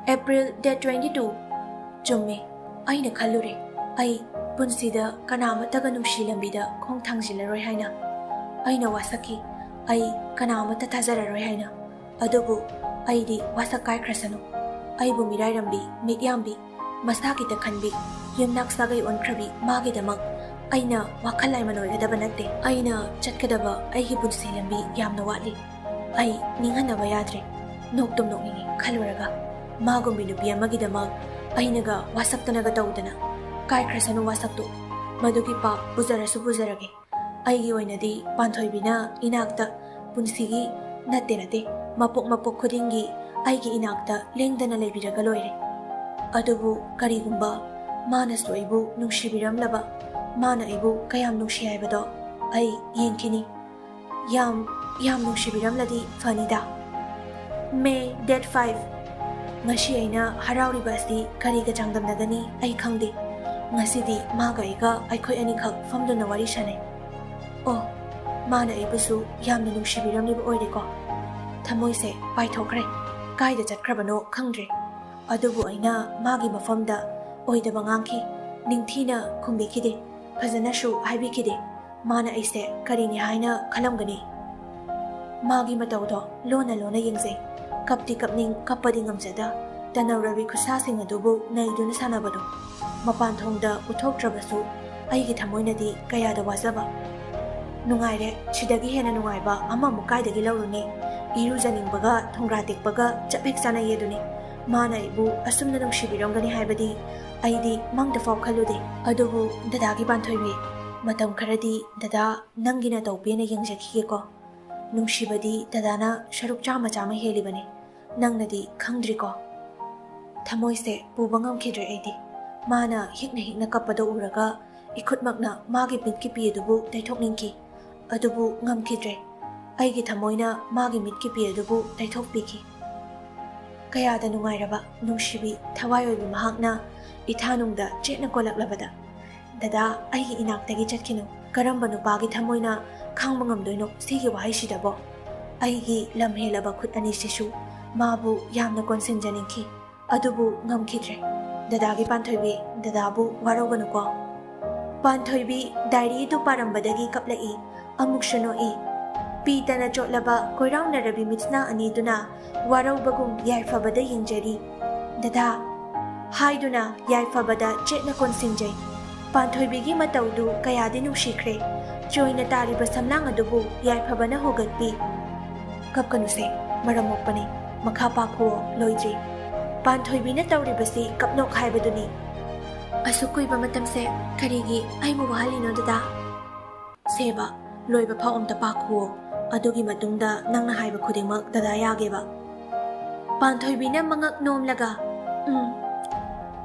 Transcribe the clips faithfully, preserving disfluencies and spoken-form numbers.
April date twenty two꯫ ꯆꯨꯝꯃꯦ, ꯑꯩꯅ ꯈꯜꯂꯨꯔꯦ, ꯑꯩ ꯄꯨꯟꯁꯤꯗ ꯀꯅꯥꯃꯠꯇꯒ ꯅꯨꯡꯁꯤ ꯂꯝꯕꯤꯗ ꯈꯣꯡ ꯊꯥꯡꯖꯤꯜꯂꯔꯣꯏ ꯍꯥꯏꯅ꯫ ꯑꯩꯅ ꯋꯥꯁꯛꯈꯤ, ꯑꯩ ꯀꯅꯥꯃꯠꯇ ꯊꯥꯖꯔꯔꯣꯏ ꯍꯥꯏꯅ꯫ ꯑꯗꯨꯕꯨ ꯑꯩꯗꯤ ꯋꯥꯁꯛ ꯀꯥꯏꯈ꯭ꯔꯁꯅꯨ꯫ ꯑꯩꯕꯨ ꯃꯤꯔꯥꯏꯔꯝꯕꯤ, ꯃꯤꯠꯌꯥꯝꯕꯤ, ꯃꯁꯥꯒꯤꯇ ꯈꯟꯕꯤ, ꯌꯨꯝꯅꯥꯛ ꯁꯥꯒꯩ ꯑꯣꯟꯈ꯭ꯔꯕꯤ ꯃꯥꯒꯤꯗꯃꯛ ꯑꯩꯅ ꯋꯥꯈꯜ ꯂꯥꯏꯃꯟ ꯑꯣꯏꯒꯗꯕ ꯅꯠꯇꯦ꯫ ꯑꯩꯅ ꯆꯠꯀꯗꯕ ꯑꯩꯒꯤ ꯄꯨꯟꯁꯤ ꯂꯝꯕꯤ ꯌꯥꯝꯅ ꯋꯥꯠꯂꯤ꯫ ꯑꯩ ꯅꯤꯡꯍꯟꯅꯕ ꯌꯥꯗ꯭ꯔꯦ꯫ ꯅꯣꯛꯇꯨꯝ ꯅꯣꯛꯅꯤꯡꯉꯤ ꯈꯜꯂꯨꯔꯒ꯫ ꯃꯥꯒꯨꯝꯕꯤ ꯅꯨꯄꯤ ꯑꯃꯒꯤꯗꯃꯛ ꯑꯩꯅꯒ ꯋꯥꯁꯛꯇꯅꯒ ꯇꯧꯗꯅ꯫ ꯀꯥꯏꯈ꯭ꯔꯁꯅꯨ ꯋꯥꯁꯛꯇꯨ꯫ ꯃꯗꯨꯒꯤ ꯄꯥꯞ ꯄꯨꯖꯔꯁꯨ ꯄꯨꯖꯔꯒꯦ꯫ ꯑꯩꯒꯤ ꯑꯣꯏꯅꯗꯤ ꯄꯥꯟꯊꯣꯏꯕꯤꯅ ꯏꯅꯥꯛꯇ ꯄꯨꯟꯁꯤꯒꯤ, ꯅꯠꯇꯦ, ꯅꯠꯇꯦ, ꯃꯄꯣꯛ ꯃꯄꯣꯛ ꯈꯨꯗꯤꯡꯒꯤ ꯑꯩꯒꯤ ꯏꯅꯥꯛꯇ ꯂꯦꯡꯗꯅ ꯂꯩꯕꯤꯔꯒ ꯂꯣꯏꯔꯦ꯫ ꯑꯗꯨꯕꯨ ꯀꯔꯤꯒꯨꯝꯕ ꯃꯥꯅꯁꯨ ꯑꯩꯕꯨ ꯅꯨꯡꯁꯤꯕꯤꯔꯝꯂꯕ, ꯃꯥꯅ ꯑꯩꯕꯨ ꯀꯌꯥꯝ ꯅꯨꯡꯁꯤ ꯍꯥꯏꯕꯗꯣ ꯑꯩ ꯌꯦꯡꯈꯤꯅꯤ꯫ ꯌꯥꯝ, ꯌꯥꯝ ꯅꯨꯡꯁꯤꯕꯤꯔꯝꯂꯗꯤ ꯐꯅꯤꯗ꯫ May date five꯫ ꯉꯁꯤ ꯑꯩꯅ ꯍꯔꯥꯎꯔꯤꯕ ꯑꯁꯤ ꯀꯔꯤꯒ ꯆꯥꯡꯗꯝꯅꯒꯅꯤ ꯑꯩ ꯈꯪꯗꯦ꯫ ꯉꯁꯤꯗꯤ ꯃꯥꯒ ꯑꯩꯒ ꯑꯩꯈꯣꯏ ꯑꯅꯤꯈꯛ ꯐꯝꯗꯨꯅ ꯋꯥꯔꯤ ꯁꯥꯟꯅꯩ꯫ ꯑꯣ, ꯃꯥꯅ ꯑꯩꯕꯨꯁꯨ ꯌꯥꯝꯅ ꯅꯨꯡꯁꯤꯕꯤꯔꯝꯂꯤꯕ ꯑꯣꯏꯔꯦꯀꯣ꯫ ꯊꯃꯣꯏꯁꯦ ꯄꯥꯏꯊꯣꯛꯈ꯭ꯔꯦ꯫ ꯀꯥꯏꯗ ꯆꯠꯈ꯭ꯔꯕꯅꯣ ꯈꯪꯗ꯭ꯔꯦ꯫ ꯑꯗꯨꯕꯨ ꯑꯩꯅ ꯃꯥꯒꯤ ꯃꯐꯝꯗ ꯑꯣꯏꯗꯕ ꯉꯥꯡꯈꯤ꯫ ꯅꯤꯡꯊꯤꯅ ꯈꯨꯝꯕꯤꯈꯤꯗꯦ꯫ ꯐꯖꯅꯁꯨ ꯍꯥꯏꯕꯤꯈꯤꯗꯦ꯫ ꯃꯥꯅ ꯑꯩꯁꯦ ꯀꯔꯤꯅꯤ ꯍꯥꯏꯅ ꯈꯜꯂꯝꯒꯅꯤ? ꯃꯥꯒꯤ ꯃꯇꯧꯗꯣ ꯂꯣꯟꯅ ꯂꯣꯟꯅ ꯌꯦꯡꯖꯩ꯫ ꯀꯞꯇꯤ ꯀꯞꯅꯤꯡ, ꯀꯞꯄꯗꯤ ꯉꯝꯖꯗ꯫ ꯇꯅꯧꯔꯕꯤ ꯈꯨꯠꯁꯥꯁꯤꯡ ꯑꯗꯨꯕꯨ ꯅꯩꯗꯨꯅ ꯁꯥꯟꯅꯕꯗꯣ ꯃꯄꯥꯟ ꯊꯣꯡꯗ ꯎꯠꯊꯣꯛꯇ꯭ꯔꯕꯁꯨ ꯑꯩꯒꯤ ꯊꯃꯣꯏꯅꯗꯤ ꯀꯌꯥꯗ ꯋꯥꯖꯕ꯫ ꯅꯨꯡꯉꯥꯏꯔꯦ, ꯁꯤꯗꯒꯤ ꯍꯦꯟꯅ ꯅꯨꯡꯉꯥꯏꯕ ꯑꯃꯃꯨꯛ ꯀꯥꯏꯗꯒꯤ ꯂꯧꯔꯨꯅꯤ? ꯏꯔꯨꯖꯅꯤꯡꯕꯒ ꯊꯣꯡꯒ꯭ꯔꯥ ꯇꯦꯛꯄꯒ ꯆꯞ ꯍꯦꯛ ꯆꯥꯅꯩ ꯑꯗꯨꯅꯤ꯫ ꯃꯥꯅ ꯑꯩꯕꯨ ꯑꯁꯨꯝꯅ ꯅꯨꯡꯁꯤꯕꯤꯔꯝꯒꯅꯤ ꯍꯥꯏꯕꯗꯤ ꯑꯩꯗꯤ ꯃꯪꯗ ꯐꯥꯎ ꯈꯜꯂꯨꯗꯦ꯫ ꯑꯗꯨꯕꯨ ꯗꯗꯥꯒꯤ ꯄꯥꯟꯊꯣꯏꯕꯤ, ꯃꯇꯝ ꯈꯔꯗꯤ ꯗꯗꯥ ꯅꯪꯒꯤ ꯅꯇꯧ ꯄꯦꯟꯅ ꯌꯦꯡꯖꯈꯤꯒꯦꯀꯣ꯫ ꯅꯨꯡꯁꯤꯕꯗꯤ ꯗꯗꯥꯅ ꯁꯔꯨꯛ ꯆꯥꯝꯃ ꯆꯥꯝꯃ ꯍꯦꯜꯂꯤꯕꯅꯤ꯫ ꯅꯪꯅꯗꯤ ꯈꯪꯗ꯭ꯔꯤꯀꯣ꯫ ꯊꯃꯣꯏꯁꯦ ꯄꯨꯕ ꯉꯝꯈꯤꯗ꯭ꯔꯦ ꯑꯩꯗꯤ꯫ ꯃꯥꯅ ꯍꯤꯛꯅ ꯍꯤꯛꯅ ꯀꯞꯄꯗꯣ ꯎꯔꯒ ꯏꯈꯨꯠꯃꯛꯅ ꯃꯥꯒꯤ ꯃꯤꯠꯀꯤ ꯄꯤ ꯑꯗꯨꯕꯨ ꯇꯩꯊꯣꯛꯅꯤꯡꯈꯤ꯫ ꯑꯗꯨꯕꯨ ꯉꯝꯈꯤꯗ꯭ꯔꯦ꯫ ꯑꯩꯒꯤ ꯊꯃꯣꯏꯅ ꯃꯥꯒꯤ ꯃꯤꯠꯀꯤ ꯄꯤ ꯑꯗꯨꯕꯨ ꯇꯩꯊꯣꯛꯄꯤꯈꯤ꯫ ꯀꯌꯥꯗ ꯅꯨꯡꯉꯥꯏꯔꯕ, ꯅꯨꯡꯁꯤꯕꯤ, ꯊꯋꯥꯏ ꯑꯣꯏꯕꯤ ꯃꯍꯥꯛꯅ ꯏꯊꯥꯅꯨꯡꯗ ꯆꯦꯠꯅ ꯀꯣꯜꯂꯛꯂꯕꯗ꯫ "ꯗꯗꯥ, ꯑꯩꯒꯤ ꯏꯅꯥꯛꯇꯒꯤ ꯆꯠꯈꯤꯅꯨ꯫ ꯀꯔꯝꯕ ꯅꯨꯄꯥꯒꯤ ꯊꯃꯣꯏꯅ ꯈꯥꯡꯕ ꯉꯝꯗꯣꯏꯅꯣ ꯁꯤꯒꯤ ꯋꯥꯍꯩꯁꯤꯗꯕꯣ?" ꯑꯩꯒꯤ ꯂꯝ ꯍꯦꯜꯂꯕ ꯈꯨꯠ ꯑꯅꯤꯁꯤꯁꯨ ꯃꯥꯕꯨ ꯌꯥꯝꯅ ꯀꯣꯟꯁꯤꯟꯖꯅꯤꯡꯈꯤ꯫ ꯑꯗꯨꯕꯨ ꯉꯝꯈꯤꯗ꯭ꯔꯦ꯫ ꯗꯗꯥꯒꯤ ꯄꯥꯟꯊꯣꯏꯕꯤ, ꯗꯗꯥꯕꯨ ꯋꯥꯔꯧꯒꯅꯨꯀꯣ꯫ ꯄꯥꯟꯊꯣꯏꯕꯤ ꯗꯥꯏꯔꯤꯗꯨ ꯄꯥꯔꯝꯕꯗꯒꯤ ꯀꯞꯂꯛꯏ꯫ ꯑꯃꯨꯛꯁꯨ ꯅꯣꯛꯏ꯫ ꯄꯤꯇꯅ ꯆꯣꯠꯂꯕ ꯀꯣꯏꯔꯥꯎꯅꯔꯕꯤ ꯃꯤꯠꯁꯅꯥ ꯑꯅꯤꯗꯨꯅ ꯋꯥꯔꯧꯕꯒꯨꯝ ꯌꯥꯏꯐꯕꯗ ꯌꯦꯡꯖꯔꯤ꯫ "ꯗꯗꯥ" ꯍꯥꯏꯗꯨꯅ ꯌꯥꯏꯐꯕꯗ ꯆꯦꯠꯅ ꯀꯣꯟꯁꯤꯟꯖꯩ꯫ ꯄꯥꯟꯊꯣꯏꯕꯤꯒꯤ ꯃꯇꯧꯗꯨ ꯀꯌꯥꯗꯤ ꯅꯨꯡꯁꯤꯈ꯭ꯔꯦ꯫ ꯆꯣꯏꯅ ꯇꯥꯔꯤꯕ ꯁꯝꯂꯥꯡ ꯑꯗꯨꯕꯨ ꯌꯥꯏꯐꯕꯅ ꯍꯨꯒꯠꯄꯤ꯫ "ꯀꯞꯀꯅꯨꯁꯦ, ꯃꯔꯝ ꯃꯣꯛꯄꯅꯤ꯫ ꯃꯈꯥ ꯄꯥꯈꯨꯑꯣ, ꯂꯣꯏꯗ꯭ꯔꯤ꯫ ꯄꯥꯟꯊꯣꯏꯕꯤꯅ ꯇꯧꯔꯤꯕꯁꯤ ꯀꯞꯅꯣꯛ ꯍꯥꯏꯕꯗꯨꯅꯤ꯫ ꯑꯁꯨꯛ ꯀꯨꯏꯕ ꯃꯇꯝꯁꯦ ꯀꯔꯤꯒꯤ ꯑꯩꯕꯨ ꯋꯥꯍꯜꯂꯤꯅꯣ, ꯗꯗꯥ?" "ꯁꯦꯕ, ꯂꯣꯏꯕ ꯐꯥꯎ ꯑꯝꯇ ꯄꯥꯈꯨꯑꯣ꯫ ꯑꯗꯨꯒꯤ ꯃꯇꯨꯡꯗ ꯅꯪꯅ ꯍꯥꯏꯕ ꯈꯨꯗꯤꯡꯃꯛ ꯗꯗꯥ ꯌꯥꯒꯦꯕ꯫" ꯄꯥꯟꯊꯣꯏꯕꯤꯅ ꯃꯉꯛ ꯅꯣꯝꯂꯒ, "ꯎꯝ,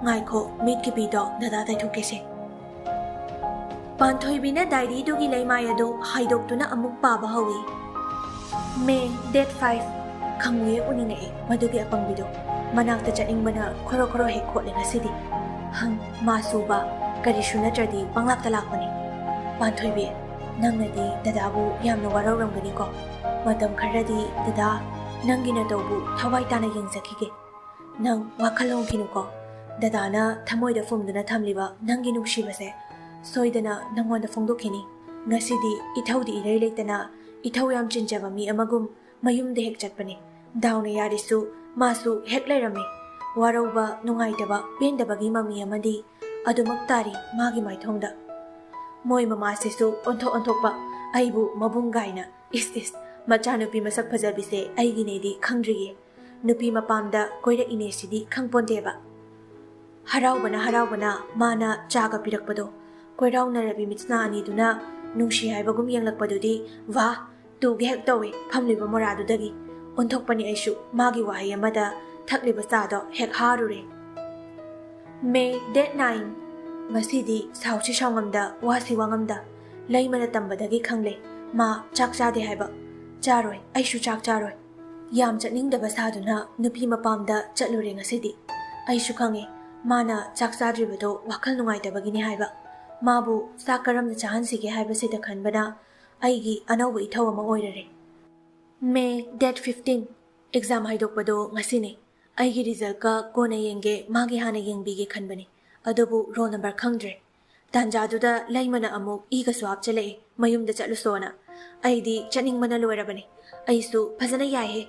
ꯉꯥꯏꯈꯣ, ꯃꯤꯠꯀꯤ ꯄꯤꯗꯣ ꯗꯗꯥ ꯇꯩꯊꯣꯛꯀꯦꯁꯦ꯫" ꯄꯥꯟꯊꯣꯏꯕꯤꯅ ꯗꯥꯏꯔꯤꯗꯨꯒꯤ ꯂꯩꯃꯥꯏ ꯑꯗꯨ ꯍꯥꯏꯗꯣꯛꯇꯨꯅ ꯑꯃꯨꯛ ꯄꯥꯕ ꯍꯧꯏ꯫ "May, date five꯫ ꯈꯪꯉꯨꯌꯦ, ꯎꯅꯤꯡꯉꯛꯑꯦ ꯃꯗꯨꯒꯤ ꯑꯄꯪꯕꯤꯗꯣ꯫ ꯃꯅꯥꯛꯇ ꯆꯠꯅꯤꯡꯕꯅ ꯈꯣꯔꯣ ꯈꯣꯔꯣ ꯍꯦꯛ ꯈꯣꯠꯂꯦ ꯉꯁꯤꯗꯤ꯫ ꯍꯪ, ꯃꯥꯁꯨꯕ ꯀꯔꯤꯁꯨ ꯅꯠꯇ꯭ꯔꯗꯤ ꯄꯪꯂꯥꯛꯇ ꯂꯥꯛꯄꯅꯤ꯫ ꯄꯥꯟꯊꯣꯏꯕꯤ, ꯅꯪꯅꯗꯤ ꯗꯗꯥꯕꯨ ꯌꯥꯝꯅ ꯋꯥꯔꯧꯔꯝꯒꯅꯤꯀꯣ꯫ ꯃꯇꯝ ꯈꯔꯗꯤ ꯗꯗꯥ ꯅꯪꯒꯤ ꯅꯇꯧꯕꯨ ꯊꯋꯥꯏ ꯇꯥꯅ ꯌꯦꯡꯖꯈꯤꯒꯦ꯫ ꯅꯪ ꯋꯥꯈꯜ ꯍꯣꯡꯈꯤꯅꯨꯀꯣ꯫ ꯗꯗꯥꯅ ꯊꯃꯣꯏꯗ ꯐꯨꯝꯗꯨꯅ ꯊꯝꯂꯤꯕ ꯅꯪꯒꯤ ꯅꯨꯡꯁꯤꯕꯁꯦ ꯁꯣꯏꯗꯅ ꯅꯪꯉꯣꯟꯗ ꯐꯣꯡꯗꯣꯛꯈꯤꯅꯤ꯫ ꯉꯁꯤꯗꯤ ꯏꯊꯧꯗꯤ ꯏꯔꯩ ꯂꯩꯇꯅ ꯏꯊꯧ ꯌꯥꯝ ꯆꯤꯟꯖꯕ ꯃꯤ ꯑꯃꯒꯨꯝ ꯃꯌꯨꯝꯗ ꯍꯦꯛ ꯆꯠꯄꯅꯤ꯫ ꯗꯥꯎꯅ ꯌꯥꯔꯤꯁꯨ ꯃꯥꯁꯨ ꯍꯦꯛ ꯂꯩꯔꯝꯃꯤ꯫ ꯋꯥꯔꯧꯕ, ꯅꯨꯡꯉꯥꯏꯇꯕ, ꯄꯦꯟꯗꯕꯒꯤ ꯃꯃꯤ ꯑꯃꯗꯤ ꯑꯗꯨꯃꯛ ꯇꯥꯔꯤ ꯃꯥꯒꯤ ꯃꯥꯏꯊꯣꯡꯗ꯫ ꯃꯣꯏ ꯃꯃꯥꯁꯤꯁꯨ ꯑꯣꯟꯊꯣꯛ ꯑꯣꯟꯊꯣꯛꯄ, ꯑꯩꯕꯨ ꯃꯕꯨꯡ ꯒꯥꯏꯅ꯫ ꯏꯁ ꯏꯁ, ꯃꯆꯥꯅꯨꯄꯤ ꯃꯁꯛ ꯐꯖꯕꯤꯁꯦ ꯑꯩꯒꯤꯅꯦꯗꯤ ꯈꯪꯗ꯭ꯔꯤꯌꯦ꯫ ꯅꯨꯄꯤ ꯃꯄꯥꯝꯗ ꯀꯣꯏꯔꯛꯏꯅꯦ ꯁꯤꯗꯤ ꯈꯪꯄꯣꯟꯇꯦꯕ꯫" ꯍꯔꯥꯎꯕꯅ ꯍꯔꯥꯎꯕꯅ ꯃꯥꯅ ꯆꯥꯒ ꯄꯤꯔꯛꯄꯗꯣ ꯀꯣꯏꯔꯥꯎꯅꯔꯕꯤ ꯃꯤꯠꯁꯅꯥ ꯑꯅꯤꯗꯨꯅ ꯅꯨꯡꯁꯤ ꯍꯥꯏꯕꯒꯨꯝ ꯌꯦꯡꯂꯛꯄꯗꯨꯗꯤ ꯋꯥ ꯇꯨꯒꯦ ꯍꯦꯛ ꯇꯧꯏ ꯐꯝꯂꯤꯕ ꯃꯣꯔꯥꯗꯨꯗꯒꯤ꯫ ꯑꯣꯟꯊꯣꯛꯄꯅꯤ ꯑꯩꯁꯨ, ꯃꯥꯒꯤ ꯋꯥꯍꯩ ꯑꯃꯗ ꯊꯛꯂꯤꯕ ꯆꯥꯗꯣ ꯍꯦꯛ ꯍꯥꯔꯨꯔꯦ꯫ May, date nine꯫ ꯉꯁꯤꯗꯤ ꯁꯥꯎꯁꯤ ꯁꯥꯎꯉꯝꯗ, ꯋꯥꯁꯤ ꯋꯥꯉꯝꯗ꯫ ꯂꯩꯃꯅ ꯇꯝꯕꯗꯒꯤ ꯈꯪꯂꯦ ꯃꯥ ꯆꯥꯛ ꯆꯥꯗꯦ ꯍꯥꯏꯕ꯫ ꯆꯥꯔꯣꯏ, ꯑꯩꯁꯨ ꯆꯥꯛ ꯆꯥꯔꯣꯏ꯫ ꯌꯥꯝ ꯆꯠꯅꯤꯡꯗꯕ ꯁꯥꯗꯨꯅ ꯅꯨꯄꯤ ꯃꯄꯥꯝꯗ ꯆꯠꯂꯨꯔꯦ ꯉꯁꯤꯗꯤ꯫ ꯑꯩꯁꯨ ꯈꯪꯉꯦ ꯃꯥꯅ ꯆꯥꯛ ꯆꯥꯗ꯭ꯔꯤꯕꯗꯣ ꯋꯥꯈꯜ ꯅꯨꯡꯉꯥꯏꯇꯕꯒꯤꯅꯤ ꯍꯥꯏꯕ꯫ ꯃꯥꯕꯨ ꯆꯥꯛ ꯀꯔꯝꯅ ꯆꯥꯍꯟꯁꯤꯒꯦ ꯍꯥꯏꯕꯁꯤꯗ ꯈꯟꯕꯅ ꯑꯩꯒꯤ ꯑꯅꯧꯕ ꯏꯊꯧ ꯑꯃ ꯑꯣꯏꯔꯔꯦ꯫ May, date fifteen꯫ Exam ꯍꯥꯏꯗꯣꯛꯄꯗꯣ ꯉꯁꯤꯅꯤ꯫ ꯑꯩꯒꯤ ꯔꯤꯖꯜꯀ ꯀꯣꯟꯅ ꯌꯦꯡꯒꯦ, ꯃꯥꯒꯤ ꯍꯥꯟꯅ ꯌꯦꯡꯕꯤꯒꯦ ꯈꯟꯕꯅꯤ꯫ ꯑꯗꯨꯕꯨ ꯔꯣꯜ ꯅꯝꯕꯔ ꯈꯪꯗ꯭ꯔꯦ꯫ ꯇꯥꯟꯖꯥꯗꯨꯗ ꯂꯩꯃꯅ ꯑꯃꯨꯛ ꯏꯒꯁꯨ ꯍꯥꯞꯆꯤꯜꯂꯛꯑꯦ, "ꯃꯌꯨꯝꯗ ꯆꯠꯂꯨꯁꯣꯅ"꯫ ꯑꯩꯗꯤ ꯆꯠꯅꯤꯡꯕꯅ ꯂꯣꯏꯔꯕꯅꯤ꯫ ꯑꯩꯁꯨ ꯐꯖꯅ ꯌꯥꯏꯍꯦ꯫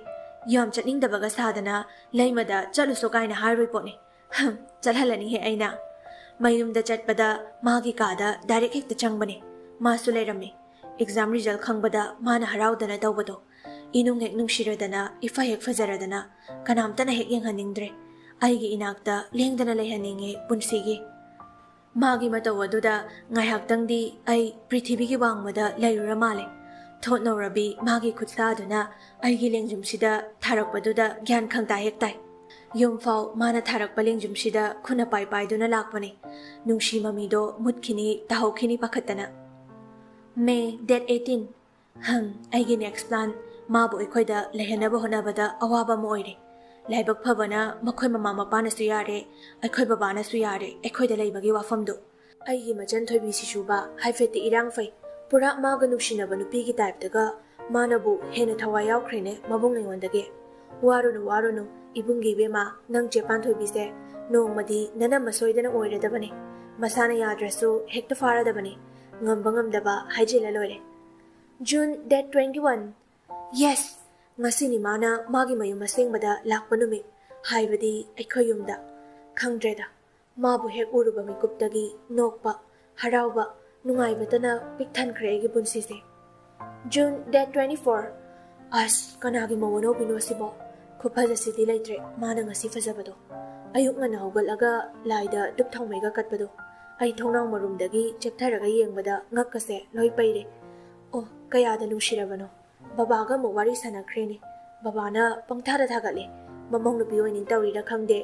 ꯌꯥꯝ ꯆꯠꯅꯤꯡꯗꯕꯒ ꯁꯥꯗꯅ ꯂꯩꯃꯗ "ꯆꯠꯂꯨꯁꯣ" ꯀꯥꯏꯅ ꯍꯥꯏꯔꯣꯏ ꯄꯣꯠꯅꯤ꯫ ꯍꯝ, ꯆꯠꯍꯜꯂꯅꯤꯍꯦ ꯑꯩꯅ꯫ ꯃꯌꯨꯝꯗ ꯆꯠꯄꯗ ꯃꯥꯒꯤ ꯀꯥꯗ ꯗꯥꯏꯔꯦꯛ ꯍꯦꯛꯇ ꯆꯪꯕꯅꯦ꯫ ꯃꯥꯁꯨ ꯂꯩꯔꯝꯃꯤ꯫ ꯑꯦꯛꯖꯥꯝ ꯔꯤꯖꯜ ꯈꯪꯕꯗ ꯃꯥꯅ ꯍꯔꯥꯎꯗꯅ ꯇꯧꯕꯗꯣ꯫ ꯏꯅꯨꯡ ꯍꯦꯛ ꯅꯨꯡꯁꯤꯔꯗꯅ, ꯏꯐ ꯍꯦꯛ ꯐꯖꯔꯗꯅ, ꯀꯅꯥꯝꯇꯅ ꯍꯦꯛ ꯌꯦꯡꯍꯟꯅꯤꯡꯗ꯭ꯔꯦ꯫ ꯑꯩꯒꯤ ꯏꯅꯥꯛꯇ ꯂꯦꯡꯗꯅ ꯂꯩꯍꯟꯅꯤꯡꯉꯦ ꯄꯨꯟꯁꯤꯒꯤ꯫ ꯃꯥꯒꯤ ꯃꯇꯧ ꯑꯗꯨꯗ ꯉꯥꯏꯍꯥꯛꯇꯪꯗꯤ ꯑꯩ ꯄ꯭ꯔꯤꯊꯤꯕꯤꯒꯤ ꯋꯥꯡꯃꯗ ꯂꯩꯔꯨꯔ ꯃꯥꯜꯂꯦ꯫ ꯊꯣꯠ ꯅꯧꯔꯕꯤ ꯃꯥꯒꯤ ꯈꯨꯠꯁꯥꯗꯨꯅ ꯑꯩꯒꯤ ꯂꯦꯡꯖꯨꯝꯁꯤꯗ ꯊꯥꯔꯛꯄꯗꯨꯗ ꯒ꯭ꯌꯥꯟ ꯈꯪꯇꯥ ꯍꯦꯛ ꯇꯥꯏ꯫ ꯌꯨꯝꯐꯥꯎ ꯃꯥꯅ ꯊꯥꯔꯛꯄ ꯂꯦꯡꯖꯨꯝꯁꯤꯗ ꯈꯨꯠꯅ ꯄꯥꯏ ꯄꯥꯏꯗꯨꯅ ꯂꯥꯛꯄꯅꯤ꯫ ꯅꯨꯡꯁꯤ ꯃꯃꯤꯗꯣ ꯃꯨꯠꯈꯤꯅꯤ, ꯇꯥꯍꯧꯈꯤꯅꯤ ꯄꯥꯈꯠꯇꯅ꯫ May date eighteen꯫ ꯍꯝ, ꯑꯩꯒꯤ ꯅꯦꯛꯁ ꯄ꯭ꯂꯥꯟ꯫ ꯃꯥꯕꯨ ꯑꯩꯈꯣꯏꯗ ꯂꯩꯍꯟꯅꯕ ꯍꯣꯠꯅꯕꯗ ꯑꯋꯥꯕ ꯑꯃ ꯑꯣꯏꯔꯦ꯫ ꯂꯥꯏꯕꯛ ꯐꯕꯅ ꯃꯈꯣꯏ ꯃꯃꯥ ꯃꯄꯥꯅꯁꯨ ꯌꯥꯔꯦ, ꯑꯩꯈꯣꯏ ꯕꯕꯥꯅꯁꯨ ꯌꯥꯔꯦ ꯑꯩꯈꯣꯏꯗ ꯂꯩꯕꯒꯤ ꯋꯥꯐꯝꯗꯨ꯫ ꯑꯩꯒꯤ ꯃꯆꯟ ꯊꯣꯏꯕꯤꯁꯤꯁꯨꯕ ꯍꯥꯏꯐꯦꯠꯇꯤ ꯏꯔꯥꯡ ꯐꯩ꯫ ꯄꯨꯔꯥ ꯃꯥꯒ ꯅꯨꯡꯁꯤꯅꯕ ꯅꯨꯄꯤꯒꯤ ꯇꯥꯏꯞꯇꯒ ꯃꯥꯅꯕꯨ ꯍꯦꯟꯅ ꯊꯋꯥꯏ ꯌꯥꯎꯈ꯭ꯔꯦꯅꯦ ꯃꯕꯨꯡ ꯑꯩꯉꯣꯟꯗꯒꯤ꯫ ꯋꯥꯔꯨꯅꯨ, ꯋꯥꯔꯨꯅꯨ, ꯏꯕꯨꯡꯒꯤ ꯏꯕꯦꯝꯃ, ꯅꯪ ꯆꯦ ꯄꯥꯟꯊꯣꯏꯕꯤꯁꯦ ꯅꯣꯡꯃꯗꯤ ꯅꯅꯝꯃ ꯁꯣꯏꯗꯅ ꯑꯣꯏꯔꯗꯕꯅꯦ꯫ ꯃꯁꯥꯅ ꯌꯥꯗ꯭ꯔꯁꯨ ꯍꯦꯛꯇ ꯐꯥꯔꯗꯕꯅꯦ꯫ ꯉꯝꯕ ꯉꯝꯗꯕ ꯍꯥꯏꯖꯤꯜꯂ ꯂꯣꯏꯔꯦ꯫ June date twenty-one꯫ Yes! ꯉꯁꯤꯅꯤ ꯃꯥꯅ ꯃꯥꯒꯤ ꯃꯌꯨꯝ ꯑꯁꯦꯡꯕꯗ ꯂꯥꯛꯄ ꯅꯨꯃꯤꯠ, ꯍꯥꯏꯕꯗꯤ ꯑꯩꯈꯣꯏ ꯌꯨꯝꯗ꯫ ꯈꯪꯗ꯭ꯔꯦꯗ, ꯃꯥꯕꯨ ꯍꯦꯛ ꯎꯔꯨꯕ ꯃꯤꯀꯨꯞꯇꯒꯤ ꯅꯣꯛꯄ, ꯍꯔꯥꯎꯕ, ꯅꯨꯡꯉꯥꯏꯕꯇꯅ ꯄꯤꯛ ꯊꯟꯈ꯭ꯔꯦ ꯑꯩꯒꯤ ꯄꯨꯟꯁꯤꯁꯦ꯫ June date twenty-four꯫ ꯑꯁ, ꯀꯅꯥꯒꯤ ꯃꯧ ꯑꯅꯧꯕꯤꯅꯣ ꯑꯁꯤꯕꯣ? ꯈꯨꯐꯖꯁꯤꯗꯤ ꯂꯩꯇ꯭ꯔꯦ ꯃꯥꯅ ꯉꯁꯤ ꯐꯖꯕꯗꯣ꯫ ꯑꯌꯨꯛ ꯉꯟꯅ ꯍꯧꯒꯠꯂꯒ ꯂꯥꯏꯗ ꯙꯨꯞ ꯊꯥꯎꯃꯩꯒ ꯀꯠꯄꯗꯣ꯫ ꯑꯩ ꯊꯣꯡꯅꯥꯎ ꯃꯔꯨꯝꯗꯒꯤ ꯆꯦꯞꯊꯔꯒ ꯌꯦꯡꯕꯗ ꯉꯛꯀꯁꯦ ꯂꯣꯏ ꯄꯩꯔꯦ꯫ ꯑꯣ, ꯀꯌꯥꯗ ꯅꯨꯡꯁꯤꯔꯕꯅꯣ! ꯕꯕꯥꯒ ꯑꯃꯨꯛ ꯋꯥꯔꯤ ꯁꯥꯟꯅꯈ꯭ꯔꯦꯅꯦ꯫ ꯕꯕꯥꯅ ꯄꯪꯊꯥꯗ ꯊꯥꯒꯠꯂꯦ꯫ ꯃꯃꯧ ꯅꯨꯄꯤ ꯑꯣꯏꯅꯤꯡ ꯇꯧꯔꯤꯔ ꯈꯪꯗꯦ,